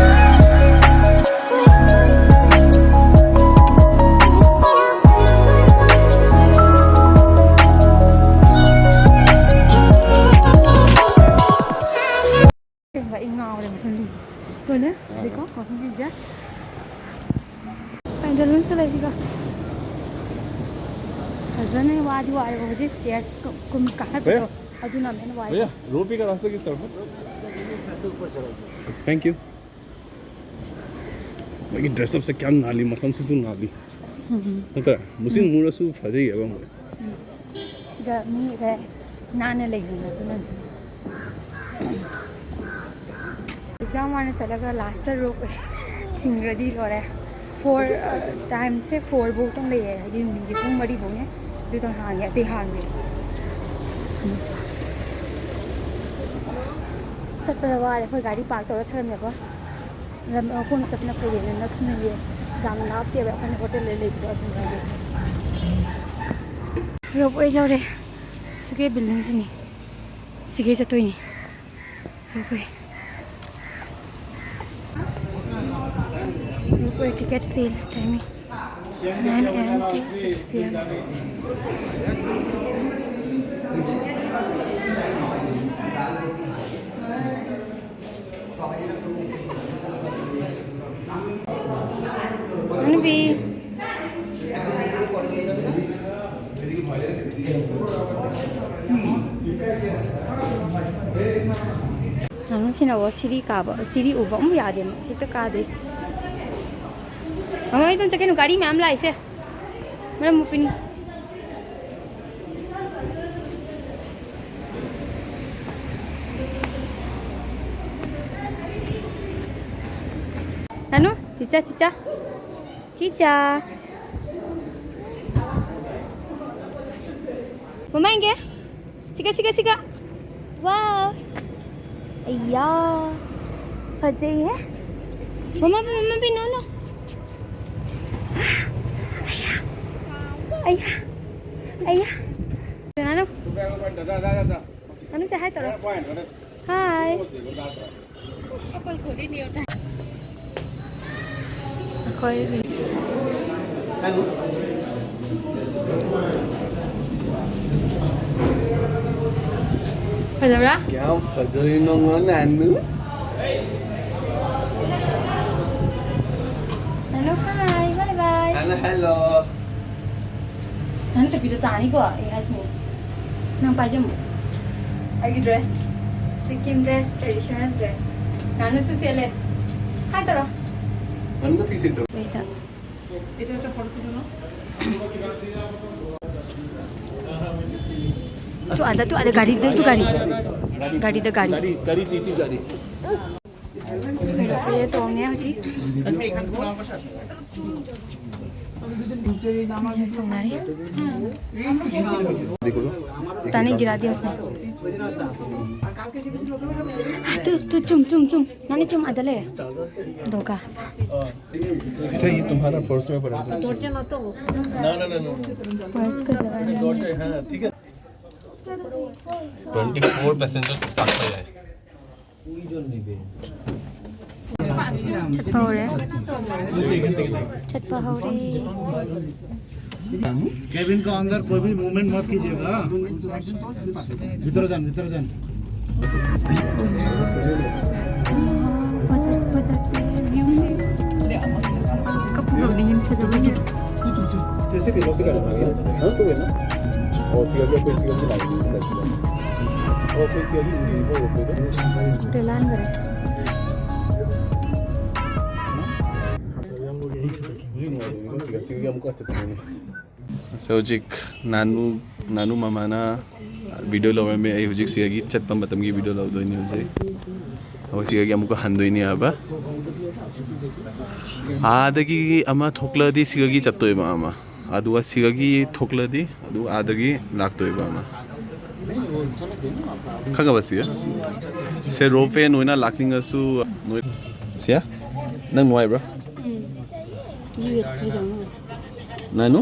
ꯑꯁꯦꯡꯕ ꯑꯩ ꯉꯥꯎꯔꯦ ꯃꯁꯤꯡꯗꯤ꯫ ꯂꯣꯏꯅ ꯍꯧꯖꯤꯛꯀꯣ ꯃꯐꯝꯁꯤꯡꯁꯦ ꯄꯦꯟꯗꯂꯨꯟꯁꯨ ꯂꯩꯁꯤꯒ꯫ ꯐꯖꯅ ꯋꯥꯗꯤ ꯋꯥꯔꯦꯕ ꯍꯧꯖꯤꯛ ꯁ꯭ꯇꯦꯌꯔ ꯀꯨꯝ ꯀꯥꯈꯠꯄꯗꯣ꯫ ꯚꯩꯌꯥ꯫ ꯑꯗꯨꯅ ꯍꯦꯟꯅ ꯋꯥꯏ꯫ ꯚꯩꯌꯥ, ꯔꯣꯞ ꯋꯦ ꯀ ꯔꯥꯁꯇꯥ ꯀꯤꯁ ꯇꯔꯐ ꯍꯥꯏ? Thank you. ꯃꯣꯏꯒꯤ ꯗ꯭ꯔꯦꯁ ꯑꯞꯁꯦ ꯀꯌꯥꯝ ꯅꯥꯜꯂꯤ, ꯃꯁꯝꯁꯤꯁꯨ ꯅꯥꯜꯂꯤ꯫ ꯎꯝ꯫ ꯅꯠꯇ꯭ꯔꯥ? ꯃꯨꯁꯤꯟ ꯎꯝ꯫ ꯃꯨꯔꯁꯨ ꯐꯖꯩꯌꯦꯕ ꯃꯣꯏ꯫ ꯎꯝ꯫ ꯁꯤꯗ ꯃꯤ ꯈꯔ ꯅꯥꯟꯅ ꯂꯩꯕꯅꯦ ꯑꯗꯨꯅꯅꯦ꯫ ꯑꯦꯛꯖꯥꯝ ꯋꯥꯅ ꯆꯠꯂꯒ ꯂꯥꯁꯇ ꯔꯣꯞ ꯊꯤꯡꯈ꯭ꯔꯗꯤ ꯂꯣꯏꯔꯦ꯫ ꯐꯣꯔ, ꯑ, ꯇꯥꯏꯝꯁꯦ ꯐꯣꯔ ꯐꯧꯇꯪ ꯂꯩꯌꯦ, ꯍꯥꯏꯗꯤ ꯅꯨꯡꯊꯤꯟꯒꯤ ꯄꯨꯡ ꯃꯔꯤ ꯐꯧꯅꯦ꯫ ꯑꯗꯨꯗꯪ ꯍꯥꯡꯉꯦ, ꯑꯇꯩ ꯍꯥꯡꯗꯦ꯫ ꯆꯠꯄꯗ ꯋꯥꯔꯦ꯫ ꯑꯩꯈꯣꯏ ꯒꯥꯔꯤ ꯄꯥꯔꯛ ꯇꯧꯔ ꯊꯝꯃꯝꯃꯦꯀꯣ꯫ ꯂꯝ, ꯑ, ꯈꯣꯡꯅ ꯆꯠꯄꯅ ꯐꯩꯌꯦꯅ ꯅꯛꯁꯨ ꯅꯛꯑꯦ꯫ ꯌꯥꯝ ꯂꯥꯞꯇꯦꯕ ꯑꯩꯈꯣꯏꯅ ꯍꯣꯇꯦꯜꯗ ꯂꯩꯕꯗꯣ ꯑꯗꯨꯝ ꯂꯩꯔꯦ꯫ ꯔꯣꯞ ꯋꯦ ꯌꯧꯔꯦ꯫ ꯁꯤꯒꯤ ꯕꯤꯜꯗꯤꯡꯁꯤꯅꯤ꯫ ꯁꯤꯒꯤ ꯆꯠꯇꯣꯏꯅꯤ꯫ ꯑꯩꯈꯣꯏ ropeway ticket sale timing nine A M to six P M. ꯍꯅꯨꯕꯤ꯫ ꯌꯥꯝ ꯅꯨꯡꯁꯤꯅꯕ ꯁꯤꯔꯤ ꯀꯥꯕ, ꯁꯤꯔꯤ ꯎꯕ ꯑꯃꯨꯛ ꯌꯥꯗꯦ, ꯍꯦꯛꯇ ꯀꯥꯗꯦ꯫ ꯃꯃꯥ, ꯏꯇꯣꯝ ꯆꯠꯀꯅꯨ, ꯒꯥꯔꯤ ꯃꯌꯥꯝ ꯂꯥꯛꯏꯁꯦ꯫ ꯃꯔꯝ ꯃꯣꯛꯄꯤꯅꯨ꯫ ꯅꯥꯅꯨ, ꯆꯤꯆꯥ, ꯆꯤꯆꯥ꯫ ꯆꯤꯆꯥ꯫ ꯃꯃꯥ ꯌꯦꯡꯒꯦ꯫ ꯁꯤꯒ, ꯁꯤꯒ, ꯁꯤꯒ꯫ ꯋꯥꯎ꯫ ꯑꯩꯌꯥ꯫ ꯐꯖꯩꯍꯦ꯫ ꯃꯃꯥ, ꯃꯃꯥ, ꯄꯤ, no, no꯫ ꯑꯩꯌꯥ꯫ ꯑꯩꯌꯥ꯫ ꯑꯩꯌꯥ꯫ ꯀꯅꯥꯅꯣ? ꯅꯥꯅꯨꯁꯦ hi ꯇꯧꯔꯣ꯫ Hi꯫ ꯑꯩꯈꯣꯏ ꯐꯖꯕ꯭ꯔꯥ? ꯌꯥꯝ ꯐꯖꯔꯦ ꯅꯣꯡꯃ ꯅꯥꯅꯨ꯫ ꯅꯥꯅꯨ hi, bye bye꯫ ꯅꯥꯅꯨ hello꯫ ꯅꯪ ꯇꯨꯄꯤꯗꯣ ꯇꯥꯅꯤꯀꯣ, ꯑꯩ ꯍꯥꯏꯁꯤꯅꯤ꯫ ꯅꯪ ꯄꯥꯏꯖꯃꯨ꯫ ꯑꯩꯒꯤ dress, Sikkim dress, traditional dress꯫ ꯅꯥꯅꯨꯁꯨ ꯁꯦꯠꯂꯦ꯫ Hi ꯇꯧꯔꯣ꯫ ꯅꯪ ꯅꯨꯄꯤ ꯁꯦꯠꯇ꯭ꯔꯣ? ꯂꯩꯇ꯫ ꯇꯨ ꯑꯥꯗ, ꯇꯨ ꯑꯥꯗ, ꯒꯥꯔꯤꯗ, ꯇꯨ ꯒꯥꯔꯤ꯫ ꯒꯥꯔꯤꯗ, ꯒꯥꯔꯤ꯫ ꯒꯥꯔꯤ, ꯒꯥꯔꯤ, ꯇꯤꯇꯤ ꯒꯥꯔꯤ꯫ ꯑꯩꯈꯣꯏꯁꯦ ꯇꯣꯡꯉꯦ ꯍꯧꯖꯤꯛ꯫ ꯇꯣꯡꯅꯔꯤ꯫ देखो तो। ताने गिरा दिया उसने। हाँ, तू, तू चुम, चुम, चुम। नानी चुम, आदले। धोखा। अच्छा, ये तुम्हारा पर्स में पड़ा था। ना, ना, ना, ना, ना। पर्स का जगह नहीं है। हाँ, ठीक है। ट्वेंटी फ़ोर पैसेंजर तक साथ में आए। छत पर हो रहे हैं। छत पर हो रहे हैं। केबिन का अंदर कोई भी मूवमेंट मत कीजिएगा। भीतर जान, भीतर जान। कपूर नहीं, इन सजावट नहीं। हाँ, तो है ना। और फिर अगला कोई सीरियल की लाइफ नहीं लगती। और फिर सीरियल की वो होते थे। टेलान करे। हम लोग यहीं से देखें। ꯁꯤꯒꯤ ꯑꯃꯨꯛꯀ ꯆꯠꯇꯣꯏꯅꯦ꯫ ꯁꯣ ꯍꯧꯖꯤꯛ ꯅꯥꯅꯨ, ꯅꯥꯅꯨ ꯃꯃꯥꯅ ꯚꯤꯗꯤꯑꯣ ꯂꯧꯔꯝꯃꯦ꯫ ꯑꯩ ꯍꯧꯖꯤꯛ ꯁꯤꯗꯒꯤ ꯆꯠꯄ ꯃꯇꯝꯒꯤ ꯚꯤꯗꯤꯑꯣ ꯂꯧꯗꯣꯏꯅꯤ ꯍꯧꯖꯤꯛ꯫ ꯑꯩꯈꯣꯏ ꯁꯤꯗꯒꯤ ꯑꯃꯨꯛꯀ ꯍꯟꯗꯣꯏꯅꯦ ꯍꯥꯏꯕ꯫ ꯑꯥꯗꯒꯤ ꯑꯃ ꯊꯣꯛꯂꯛꯑꯗꯤ ꯁꯤꯗꯒꯤ ꯆꯠꯇꯣꯏꯕ ꯑꯃ, ꯑꯗꯨꯒ ꯁꯤꯗꯒꯤ ꯊꯣꯛꯂꯛꯑꯗꯤ ꯑꯗꯨꯒ ꯑꯥꯗꯒꯤ ꯂꯥꯛꯇꯣꯏꯕ ꯑꯃ꯫ ꯈꯪꯉꯕ ꯁꯤꯗ? ꯁꯦ ꯔꯣꯞ ꯋꯦ ꯅꯣꯏꯅ ꯂꯥꯛꯅꯤꯡꯉꯁꯨ ꯅꯣꯏ꯫ ꯁꯤꯌꯥ, ꯅꯪ ꯅꯨꯡꯉꯥꯏꯕ꯭ꯔꯥ? ꯅꯥꯅꯨ?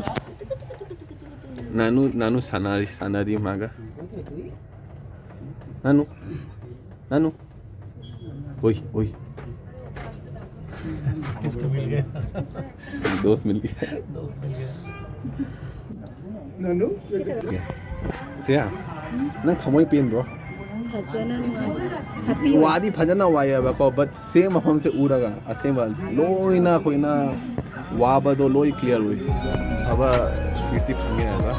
ꯅꯥꯅꯨ, ꯅꯥꯅꯨ ꯁꯥꯟꯅꯔꯤ, ꯁꯥꯟꯅꯔꯤ ꯃꯥꯒ꯫ ꯅꯥꯅꯨ, ꯅꯥꯅꯨ꯫ ꯑꯣꯏ, ꯑꯣꯏ꯫ इसको मिल गया। दोस्त मिल गया। दोस्त मिल गया। ꯅꯥꯅꯨ? ꯁꯤꯌꯥ, ꯅꯪ ꯊꯃꯣꯏ ꯄꯦꯟꯕ꯭ꯔꯣ? ꯐꯖꯅ ꯅꯨꯡꯉꯥꯏ꯫ Happy ꯑꯣꯏ꯫ ꯋꯥꯗꯤ ꯐꯖꯅ ꯋꯥꯏꯑꯦꯕꯀꯣ, but ꯁꯦꯝ ꯃꯐꯝꯁꯦ ꯎꯔꯒ ꯑꯁꯦꯡꯕ ꯂꯣꯏꯅ ꯑꯩꯈꯣꯏꯅ ꯋꯥꯕꯗꯣ ꯂꯣꯏ clear ꯑꯣꯏ꯫ ꯑꯐꯕ ꯁꯤꯠꯇꯤ ꯐꯪꯉꯦ ꯍꯥꯏꯕ꯫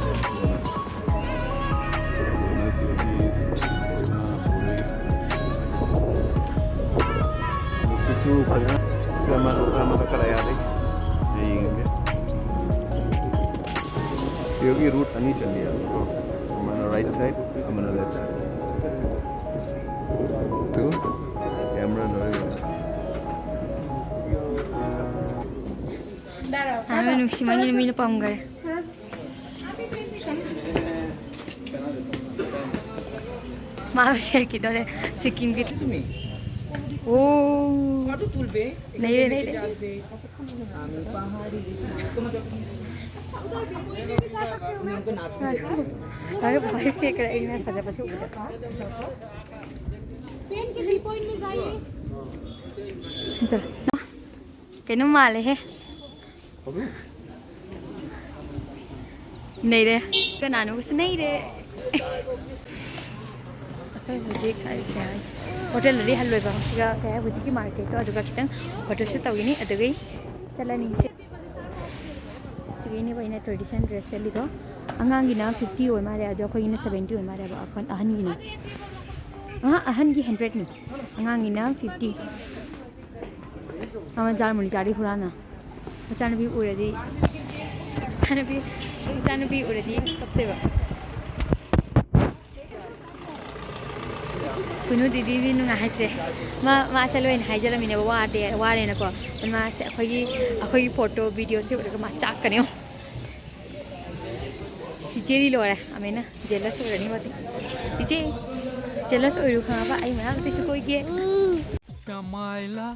ꯅꯨꯡꯁꯤꯠꯁꯨ ꯐꯖꯅ ꯁꯤꯗ ꯑꯃ, ꯑꯃ ꯀꯔꯥꯏ ꯌꯥꯔꯦ? ꯑꯩ ꯌꯦꯡꯒꯦ꯫ ꯁꯤꯗꯒꯤ route ꯑꯅꯤ ꯆꯠꯂꯤ ꯍꯥꯏꯕꯀꯣ꯫ ꯑꯃꯅ right side, ꯑꯃꯅ left side꯫ ꯇꯨ, camera ꯂꯣꯏ꯫ ꯅꯥꯅꯨ ꯅꯨꯡꯁꯤꯃꯟꯒꯤꯅ ꯃꯤꯅ ꯄꯝꯈꯔꯦ꯫ ꯃꯥ ꯁꯦꯠꯈꯤꯗꯣꯔꯦ ꯁꯤꯛꯀꯤꯝꯒꯤ꯫ ꯑꯣ, ꯂꯩꯔꯦ, ꯂꯩꯔꯦ꯫ ꯉꯥꯏꯈꯣ, ꯉꯥꯏꯈꯣ, ꯁꯦꯠꯈ꯭ꯔꯦ, ꯑꯩꯅ ꯐꯖꯕꯁꯦ ꯎꯕꯗ꯫ ꯐꯖꯔꯦ꯫ ꯀꯩꯅꯣꯝ ꯃꯥꯜꯂꯦꯍꯦ꯫ ꯅꯩꯔꯦ꯫ ꯀꯅꯥꯅꯣꯒꯁꯨ ꯅꯩꯔꯦ꯫ ꯑꯩꯈꯣꯏ ꯍꯧꯖꯤꯛ ꯀꯩ ꯍꯥꯏ, ꯍꯣꯇꯦꯜꯗꯗꯤ ꯍꯜꯂꯣꯏꯕ꯫ ꯁꯤꯒ ꯀꯩ ꯍꯥꯏ, ꯍꯧꯖꯤꯛꯀꯤ ꯃꯥꯔꯀꯦꯠꯇꯣ ꯑꯗꯨꯒ ꯈꯤꯇꯪ ꯐꯣꯇꯣꯁꯨꯠ ꯇꯧꯈꯤꯅꯤ꯫ ꯑꯗꯨꯒꯤ ꯆꯠꯂꯅꯤ꯫ ꯁꯤꯒꯤꯅꯦꯕ ꯑꯩꯅ tradition dress ꯁꯦꯠꯂꯤꯗꯣ꯫ ꯑꯉꯥꯡꯒꯤꯅ fifty ꯑꯣꯏ ꯃꯥꯜꯂꯦ, ꯑꯗꯣ ꯑꯩꯈꯣꯏꯒꯤꯅ seventy ꯑꯣꯏ ꯃꯥꯜꯂꯦꯕ ꯑꯍꯟ-, ꯑꯍꯟꯒꯤꯅ꯫ ꯑꯍ, ꯑꯍꯟꯒꯤ hundred ꯅꯤ, ꯑꯉꯥꯡꯒꯤꯅ fifty꯫ ꯑꯃ ꯖꯥꯔꯃꯨꯅꯤ ꯆꯥꯔꯤ ꯍꯨꯔꯥꯟꯅ꯫ ꯃꯆꯥꯅꯨꯄꯤ ꯎꯔꯗꯤ ꯏꯆꯥꯅꯨꯄꯤ, ꯏꯆꯥꯅꯨꯄꯤ ꯎꯔꯗꯤ ꯀꯞꯇꯣꯏꯕ꯫ ꯀꯨꯅꯨ ꯗꯤꯗꯤꯗꯤ ꯅꯨꯡꯉꯥꯏꯇ꯭ꯔꯦ꯫ ꯃꯥ, ꯃꯥ ꯆꯠꯂꯣꯏꯅ ꯍꯥꯏꯖꯔꯝꯃꯤꯅꯦꯕ, ꯋꯥꯗꯦ, ꯋꯥꯔꯦꯅꯀꯣ꯫ ꯑꯗꯨ ꯃꯥꯁꯦ ꯑꯩꯈꯣꯏꯒꯤ, ꯑꯩꯈꯣꯏꯒꯤ ꯐꯣꯇꯣ, ꯚꯤꯗꯤꯑꯣꯁꯦ ꯎꯔꯒ ꯃꯥ ꯆꯥꯛꯀꯅꯤ ꯌꯦꯡꯉꯣ꯫ ꯆꯤꯆꯦꯗꯤ ꯂꯣꯏꯔꯦ, ꯑꯃꯦꯅ ꯖꯦꯂꯁ ꯑꯣꯏꯔꯅꯤ ꯃꯥꯗꯤ꯫ ꯆꯤꯆꯦ, ꯖꯦꯂꯁ ꯑꯣꯏꯔꯨ ꯈꯪꯉꯕ? ꯑꯩ ꯃꯌꯥꯝ ꯇꯩꯁꯨ ꯀꯣꯏꯒꯦ꯫ ꯀꯃꯥꯏꯂ,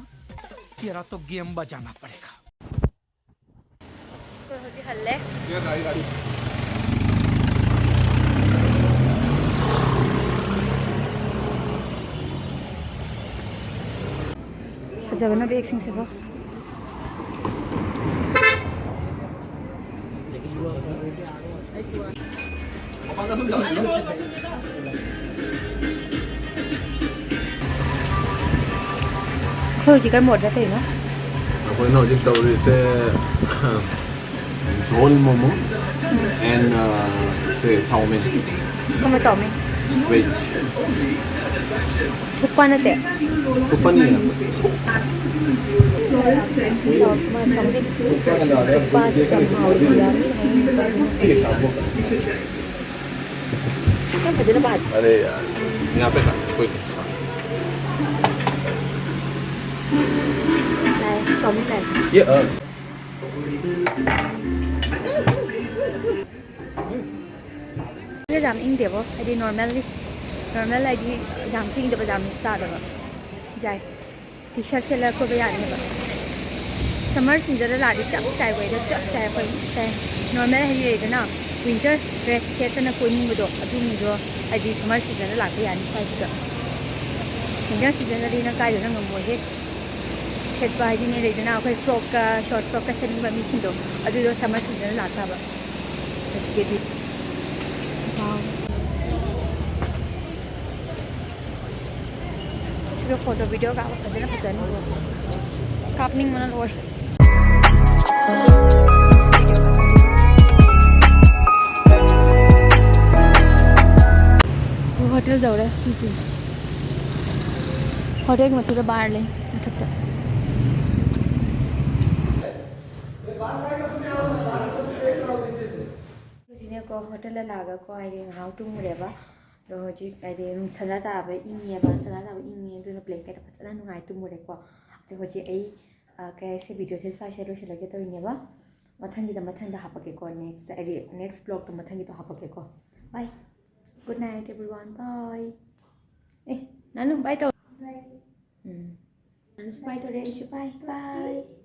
ꯇꯦꯔꯥ ꯇꯣ ꯒꯦꯝ ꯕꯖꯥꯅꯥ ꯄꯔꯦꯒꯥ꯫ ꯑꯩꯈꯣꯏ ꯍꯧꯖꯤꯛ ꯍꯜꯂꯦ꯫ ꯐꯖꯕꯅ ꯕꯦꯒꯁꯤꯡꯁꯤꯕꯣ꯫ ꯑꯩꯈꯣꯏ ꯍꯧꯖꯤꯛ ꯀꯔꯝꯕ ꯑꯣꯔꯗꯔ ꯇꯧꯔꯤꯅꯣ? ꯑꯩꯈꯣꯏꯅ ꯍꯧꯖꯤꯛ ꯇꯧꯔꯤꯁꯦ ꯖꯣꯜ ꯃꯣꯃꯣ and, uh, ꯁꯦ ꯆꯥꯎꯃꯤꯟ꯫ ꯀꯔꯝꯕ ꯆꯥꯎꯃꯤꯟ? ꯚꯦꯖ꯫ ꯊꯨꯞꯄ ꯅꯠꯇꯦ? ꯊꯨꯞꯄꯅꯤ꯫ ꯆꯥꯎ-, ꯃꯥ ꯆꯥꯎꯃꯤꯟ꯫ ꯊꯨꯞꯄꯁꯤ ꯌꯥꯝ ꯍꯥꯎꯋꯤ, ꯌꯥꯝ ꯍꯥꯎꯋꯤ꯫ ꯌꯥꯝ ꯐꯖꯅ ꯄꯥꯏ꯫ ꯑꯔꯦ ꯌꯥꯔ, ꯌꯥ ꯄꯦ ꯈꯥ, ꯀꯣꯏ ꯅꯍꯤ꯫ ꯂꯥꯛꯑꯦ, ꯆꯥꯎꯃꯤꯟ ꯂꯥꯛꯑꯦ꯫ ꯌꯦ, ꯑ꯫ ꯁꯤꯗ ꯌꯥꯝ ꯏꯪꯗꯦꯕꯣ, ꯍꯥꯏꯗꯤ normally, normal ꯍꯥꯏꯗꯤ ꯌꯥꯝꯁꯨ ꯏꯪꯗꯕ, ꯌꯥꯝꯁꯨ ꯁꯥꯗꯕ꯫ ꯌꯥꯏ꯫ ꯇꯤ ꯁꯥꯔꯠ ꯁꯦꯠꯂꯒ ꯀꯣꯏꯕ ꯌꯥꯅꯦꯕ꯫ Summer seasonꯗ ꯂꯥꯛꯑꯗꯤ ꯆꯞ ꯆꯥꯏ, weather ꯆꯞ ꯆꯥꯏ꯫ ꯑꯩꯈꯣꯏ ꯀꯩ, normal ꯍꯥꯏꯗꯤ ꯂꯩꯗꯅ, winter dress ꯁꯦꯠꯇꯅ ꯀꯣꯏꯅꯤꯡꯕꯗꯣ, ꯑꯗꯨꯒꯨꯝꯕꯗꯣ ꯍꯥꯏꯗꯤ summer seasonꯗ ꯂꯥꯛꯄ ꯌꯥꯅꯤ ꯁ꯭ꯋꯥꯏꯁꯤꯗ꯫ Winter seasonꯗꯗꯤ ꯅꯪ ꯀꯥꯏꯗꯅ ꯉꯝꯃꯣꯏꯍꯦ꯫ ꯁꯦꯠꯄ ꯍꯥꯏꯗꯤꯅꯦ, ꯂꯩꯗꯅ ꯑꯩꯈꯣꯏ frockꯀ short frockꯀ ꯁꯦꯠꯅꯤꯡꯕ ꯃꯤꯁꯤꯡꯗꯣ, ꯑꯗꯨꯗꯣ summer seasonꯗ ꯂꯥꯛꯇꯥꯕ꯫ ꯑꯁꯤꯗꯗꯤ꯫ Wow꯫ ꯁꯤꯒ photo video ꯀꯥꯞꯄ ꯐꯖꯅ ꯐꯖꯅꯤꯀꯣ꯫ ꯀꯥꯞꯅꯤꯡꯕꯅ ꯂꯣꯏꯔꯦ꯫ ꯑꯩꯈꯣꯏ ꯍꯣꯇꯦꯜ ꯌꯧꯔꯦ꯫ ꯁꯤꯁꯤ ꯍꯣꯇꯦꯜꯒꯤ ꯃꯊꯛꯇ bar ꯂꯩ, ꯃꯊꯛꯇ꯫ ꯂꯥꯛꯑꯒꯀꯣ, ꯍꯥꯏꯗꯤ ꯉꯥꯏꯍꯥꯛ ꯇꯨꯝꯃꯨꯔꯦꯕ꯫ ꯑꯗꯣ ꯍꯧꯖꯤꯛ ꯍꯥꯏꯗꯤ ꯁꯟꯗꯥ ꯇꯥꯕ ꯏꯪꯉꯦꯕ, ꯁꯟꯗꯥ ꯇꯥꯕ ꯏꯪꯉꯦ, ꯑꯗꯨꯅ blanket ꯐꯖꯅ ꯅꯨꯡꯉꯥꯏ ꯇꯨꯝꯃꯨꯔꯦꯀꯣ꯫ ꯑꯗꯣ ꯍꯧꯖꯤꯛ ꯑꯩ, ꯑ, ꯀꯩ ꯍꯥꯏꯁꯦ, videoꯁꯦ ꯁ꯭ꯋꯥꯏꯁꯦ ꯂꯣꯏꯁꯤꯜꯂꯒꯦ ꯇꯧꯔꯤꯅꯦꯕ꯫ ꯃꯊꯪꯒꯤꯗ, ꯃꯊꯪꯗ ꯍꯥꯞꯄꯛꯀꯦꯀꯣ, next ꯍꯥꯏꯗꯤ next vlogꯇꯣ ꯃꯊꯪꯒꯤꯗꯣ ꯍꯥꯞꯄꯛꯀꯦꯀꯣ꯫ Bye, good night everyone, bye꯫ ꯑꯦ, ꯅꯥꯅꯨ, bye ꯇꯧ꯫ ꯎꯝ꯫ ꯅꯥꯅꯨꯁꯨ bye ꯇꯧꯔꯦ, ꯑꯩꯁꯨ bye, bye꯫